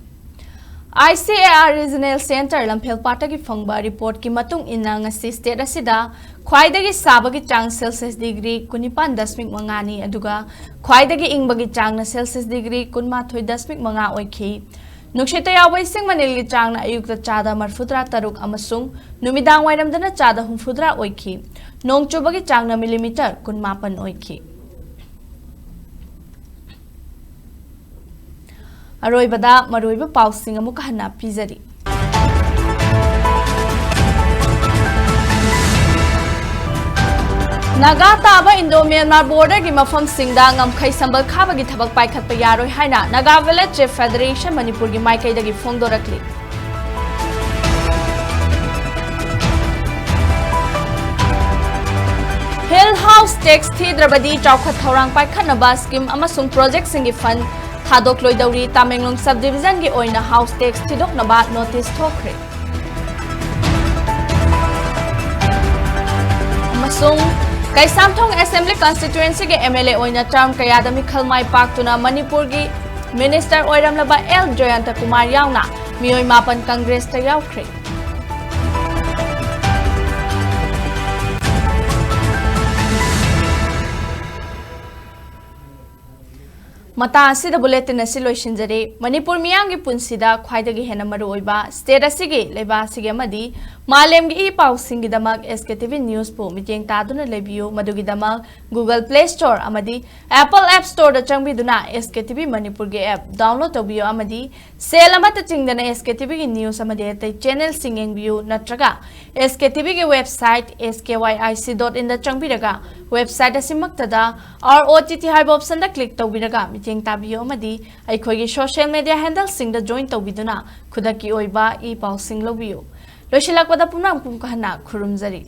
I C A R Regional Centre ꯂꯝꯐꯦꯜꯄꯥꯠꯇꯒꯤ ꯐꯪꯕ ꯔꯤꯄꯣꯔꯠꯀꯤ ꯃꯇꯨꯡ ꯏꯟꯅ, ꯉꯁꯤ ꯁ꯭ꯇꯦꯠ ꯑꯁꯤꯗ ꯈ꯭ꯋꯥꯏꯗꯒꯤ ꯁꯥꯕꯒꯤ ꯆꯥꯡ ꯁꯦꯜꯁꯤꯌꯁ ꯗꯤꯒ꯭ꯔꯤ ꯀꯨꯟꯅꯤꯄꯥꯟ ꯗꯁꯃꯤꯛ ꯃꯉꯥꯅꯤ, ꯑꯗꯨꯒ ꯈ꯭ꯋꯥꯏꯗꯒꯤ ꯏꯪꯕꯒꯤ ꯆꯥꯡꯅ ꯁꯦꯜꯁꯤꯌꯁ ꯗꯤꯒ꯭ꯔꯤ ꯀꯨꯟꯃꯥꯊꯣꯏ ꯗꯁꯃꯤꯛ ꯃꯉꯥ ꯑꯣꯏꯈꯤ꯫ ꯅꯨꯡꯁꯤꯠꯇ ꯌꯥꯎꯕ ꯏꯁꯤꯡ ꯃꯅꯤꯜꯒꯤ ꯆꯥꯡꯅ ꯑꯌꯨꯛꯇ ꯆꯥꯗ ꯃꯔꯐꯨꯇꯔꯥ ꯇꯔꯨꯛ ꯑꯃꯁꯨꯡ ꯅꯨꯃꯤꯗꯥꯡ ꯋꯥꯏꯔꯝꯗꯅ ꯆꯥꯗ ꯍꯨꯝꯐꯨꯇꯔꯥ ꯑꯣꯏꯈꯤ꯫ ꯅꯣꯡ ꯆꯨꯕꯒꯤ ꯆꯥꯡꯅ ꯃꯤꯂꯤꯃꯤꯇꯔ ꯀꯨꯟꯃꯥꯄꯟ ꯑꯣꯏꯈꯤ꯫ ꯑꯔꯣꯏꯕꯗ ꯃꯔꯨꯑꯣꯏꯕ ꯄꯥꯎꯁꯤꯡ ꯑꯃꯨꯛ ꯍꯟꯅ ꯄꯤꯖꯔꯤ꯫ ꯅꯥꯒꯥ ꯇꯥꯕ ꯏꯟꯗꯣ ꯃ꯭ꯌꯥꯟꯃꯥꯔ ꯕꯣꯔꯗꯔꯒꯤ ꯃꯐꯝꯁꯤꯡꯗ ꯉꯝꯈꯩ ꯁꯝꯕꯜ ꯈꯥꯕꯒꯤ ꯊꯕꯛ ꯄꯥꯏꯈꯠꯄ ꯌꯥꯔꯣꯏ ꯍꯥꯏꯅ ꯅꯥꯒꯥ ꯚꯤꯂꯦꯖ ꯆꯤꯐ ꯐꯦꯗꯔꯦꯁꯟ ꯃꯅꯤꯄꯨꯔꯒꯤ ꯃꯥꯏꯀꯩꯗꯒꯤ ꯐꯣꯡꯗꯣꯔꯛꯂꯤ꯫ ꯍꯤꯜ ꯍꯥꯎꯁ ꯇꯦꯛꯁ ꯊꯤꯗ꯭ꯔꯕꯗꯤ ꯆꯥꯎꯈꯠ ꯊꯧꯔꯥꯡ ꯄꯥꯏꯈꯠꯅꯕ ꯁ꯭ꯀꯤꯝ ꯑꯃꯁꯨꯡ ꯄ꯭ꯔꯣꯖꯦꯛꯁꯤꯡꯒꯤ ꯐꯟ ꯊꯥꯗꯣꯛꯂꯣꯏꯗꯧꯔꯤ꯫ ꯇꯥꯃꯦꯡꯂꯣꯡ ꯁꯕ ꯗꯤꯕꯤꯖꯟꯒꯤ ꯑꯣꯏꯅ ꯍꯥꯎꯁ ꯇꯦꯛꯁ ꯊꯤꯗꯣꯛꯅꯕ ꯅꯣꯇꯤꯁ ꯊꯣꯛꯈ꯭ꯔꯦ꯫ ꯑꯃꯁꯨꯡ ꯀꯩꯁꯥꯝꯊꯣꯡ ꯑꯦꯁꯦꯝꯕ꯭ꯂꯤ ꯀꯟꯁꯇꯤꯇ꯭ꯋꯦꯟꯁꯤꯒꯤ ꯑꯦꯝ ꯑꯦꯜ ꯑꯦ ꯑꯣꯏꯅ ꯇꯔꯝ ꯀꯌꯥꯗ ꯃꯤꯈꯜ ꯃꯥꯏ ꯄꯥꯛꯇꯨꯅ ꯃꯅꯤꯄꯨꯔꯒꯤ ꯃꯤꯅꯤꯁꯇꯔ ꯑꯣꯏꯔꯝꯂꯕ ꯑꯦꯜ ꯖꯌꯟꯇ ꯀꯨꯃꯥꯔ ꯌꯥꯎꯅ ꯃꯤꯑꯣꯏ ꯃꯥꯄꯟ ꯀꯪꯒ꯭ꯔꯦꯁꯇ ꯌꯥꯎꯈ꯭ꯔꯦ꯫ ꯃꯇꯥꯡ ꯑꯁꯤꯗ ꯕꯨꯂꯦꯇꯤꯟ ꯑꯁꯤ ꯂꯣꯏꯁꯤꯟꯖꯔꯦ꯫ ꯃꯅꯤꯄꯨꯔ ꯃꯤꯌꯥꯝꯒꯤ ꯄꯨꯟꯁꯤꯗ ꯈ꯭ꯋꯥꯏꯗꯒꯤ ꯍꯦꯟꯅ ꯃꯔꯨ ꯑꯣꯏꯕ ꯁ꯭ꯇꯦꯠ ꯑꯁꯤꯒꯤ, ꯂꯩꯕꯥꯛ ꯑꯁꯤꯒꯤ ꯑꯃꯗꯤ ꯃꯥꯂꯦꯝꯒꯤ ꯏ ꯄꯥꯎꯁꯤꯡꯒꯤꯗꯃꯛ ꯑꯦꯁ ꯀꯦ ꯇꯤ ꯚꯤ ꯅ꯭ꯌꯨꯁꯄꯨ ꯃꯤꯠꯌꯦꯡ ꯇꯥꯗꯨꯅ ꯂꯩꯕꯤꯌꯨ꯫ ꯃꯗꯨꯒꯤꯗꯃꯛ Google Play Store ꯑꯃꯗꯤ Apple App Storeꯗ ꯆꯪꯕꯤꯗꯨꯅ ꯑꯦꯁ ꯀꯦ ꯇꯤ ꯚꯤ ꯃꯅꯤꯄꯨꯔꯒꯤ app download ꯇꯧꯕꯤꯌꯨ ꯑꯃꯗꯤ ꯁꯦꯜ ꯑꯃꯠꯇ ꯇꯤꯡꯗꯅ ꯑꯦꯁ ꯀꯦ ꯇꯤ ꯚꯤꯒꯤ ꯅ꯭ꯌꯨꯁ ꯑꯃꯗꯤ ꯑꯇꯩ ꯆꯦꯅꯦꯜꯁꯤꯡ ꯌꯦꯡꯕꯤꯌꯨ꯫ ꯅꯠꯇ꯭ꯔꯒ ꯑꯦꯁ ꯀꯦ ꯇꯤ ꯚꯤꯒꯤ website S K Y I C dot inꯗ ꯆꯪꯕꯤꯔꯒ website ꯑꯁꯤꯃꯛꯇꯗ R O T T ꯍꯥꯏꯕ optionꯗ click ꯇꯧꯕꯤꯔꯒ ꯃꯤꯠꯌꯦꯡ ꯇꯥꯕꯤꯌꯨ ꯑꯃꯗꯤ ꯑꯩꯈꯣꯏꯒꯤ social media handleꯁꯤꯡꯗ join ꯇꯧꯕꯤꯗꯨꯅ ꯈꯨꯗꯛꯀꯤ ꯑꯣꯏꯕ ꯏ ꯄꯥꯎꯁꯤꯡ ꯂꯧꯕꯤꯌꯨ꯫ ꯂꯣꯏꯁꯤꯜꯂꯛꯄꯗ ꯄꯨꯝꯅꯃꯛꯄꯨ ꯍꯟꯅ ꯈꯨꯔꯨꯝꯖꯔꯤ꯫